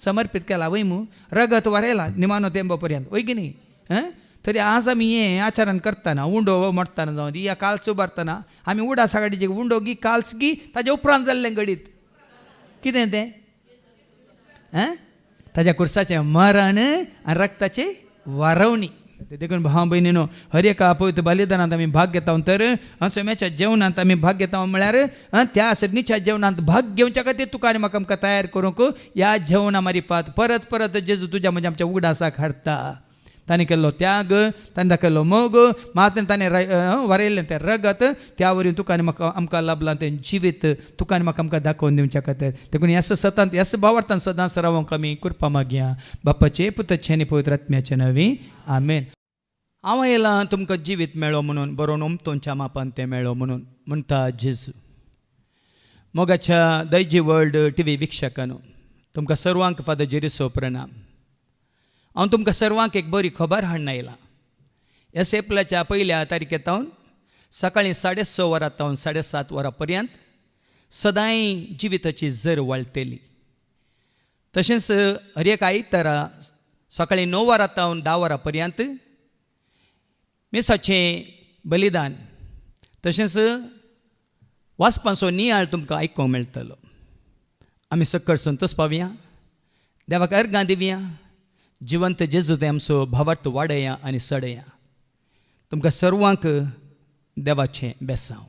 समर्पीत केला वय मू रगत वरयलां निमानो तेंबो पर्यंत वय की न्ही तरी आज आमी हें आचरण करतना उंडो मोडटना जावं दी या काल्स उबारतना आमी उडासा गाडीचे उंडो गी काल्स गी ताजे उपरांत जाल्लें घडीत कितें तें ताज्या कुर्साचें मरण आनी रक्ताची वारवणी. देखून भाव भयणीनो हर एका पवित्र बलिदानांत आमी भाग घेता तर सोम्याच्या जेवणांत आमी भाग घेता म्हळ्यार त्या सगळीच्या जेवणांत भाग घेवच्या खातीर तुका आनी म्हाका आमकां तयार करूंक ह्या जेवणा मारिफात परत परत जेजू तुज्या म्हज्या आमच्या उगडासाक हाडटा. ताणें केल्लो त्याग, ताणें दाखयल्लो मोग, मात ताणें वरयल्लें तें रगत त्या वरवीं तुका आनी म्हाका आमकां लाभलां तें जिवीत तुका आनी म्हाका आमकां दाखोवन दिवच्या खातीर. देखून ह्या सतांत ह्याच भावार्थान सदांच रावंक आमी कृपा मागया. बापाचे पुताचे आनी पवित्र आत्म्याचे नांवी आमेन. हांव आयलां तुमकां जिवीत मेळो म्हणून बरोवन उमतोंच्या मापान तें मेळो म्हणून म्हणटा जेजू. मोगाच्या दैजी वर्ल्ड टीव्ही वीक्षकांनो तुमकां सर्वांक फादर जेरीचो प्रणाम. हांव तुमकां सर्वांक एक बरी खबर हाडून आयलां. ह्या एप्रिलाच्या पयल्या तारखेतावन सकाळीं 6:30 वरां तावन 7:30 वरां पर्यंत सदांय जिविताची जर वाळटली. तशेंच हर एक आयतारा सकाळीं 9 वरां तावन 10 वरां पर्यंत मिसाचें बलिदान तशेंच वाचपाचो नियाळ तुमकां आयकूंक मेळटलो. आमी सकळ संतोष पावया, देवाक अर्गां दिवया, जिवंत जेजू ते आमचो भावार्थ वाडया आनी सडया. तुमकां सर्वांक देवाचें बेसांव.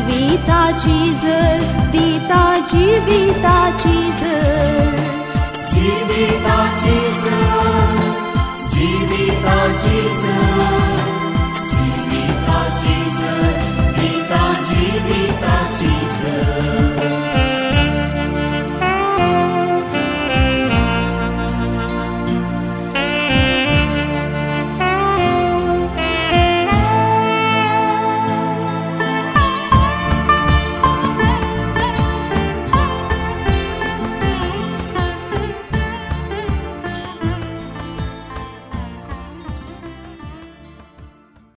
जीविताची जर दिता जीविताची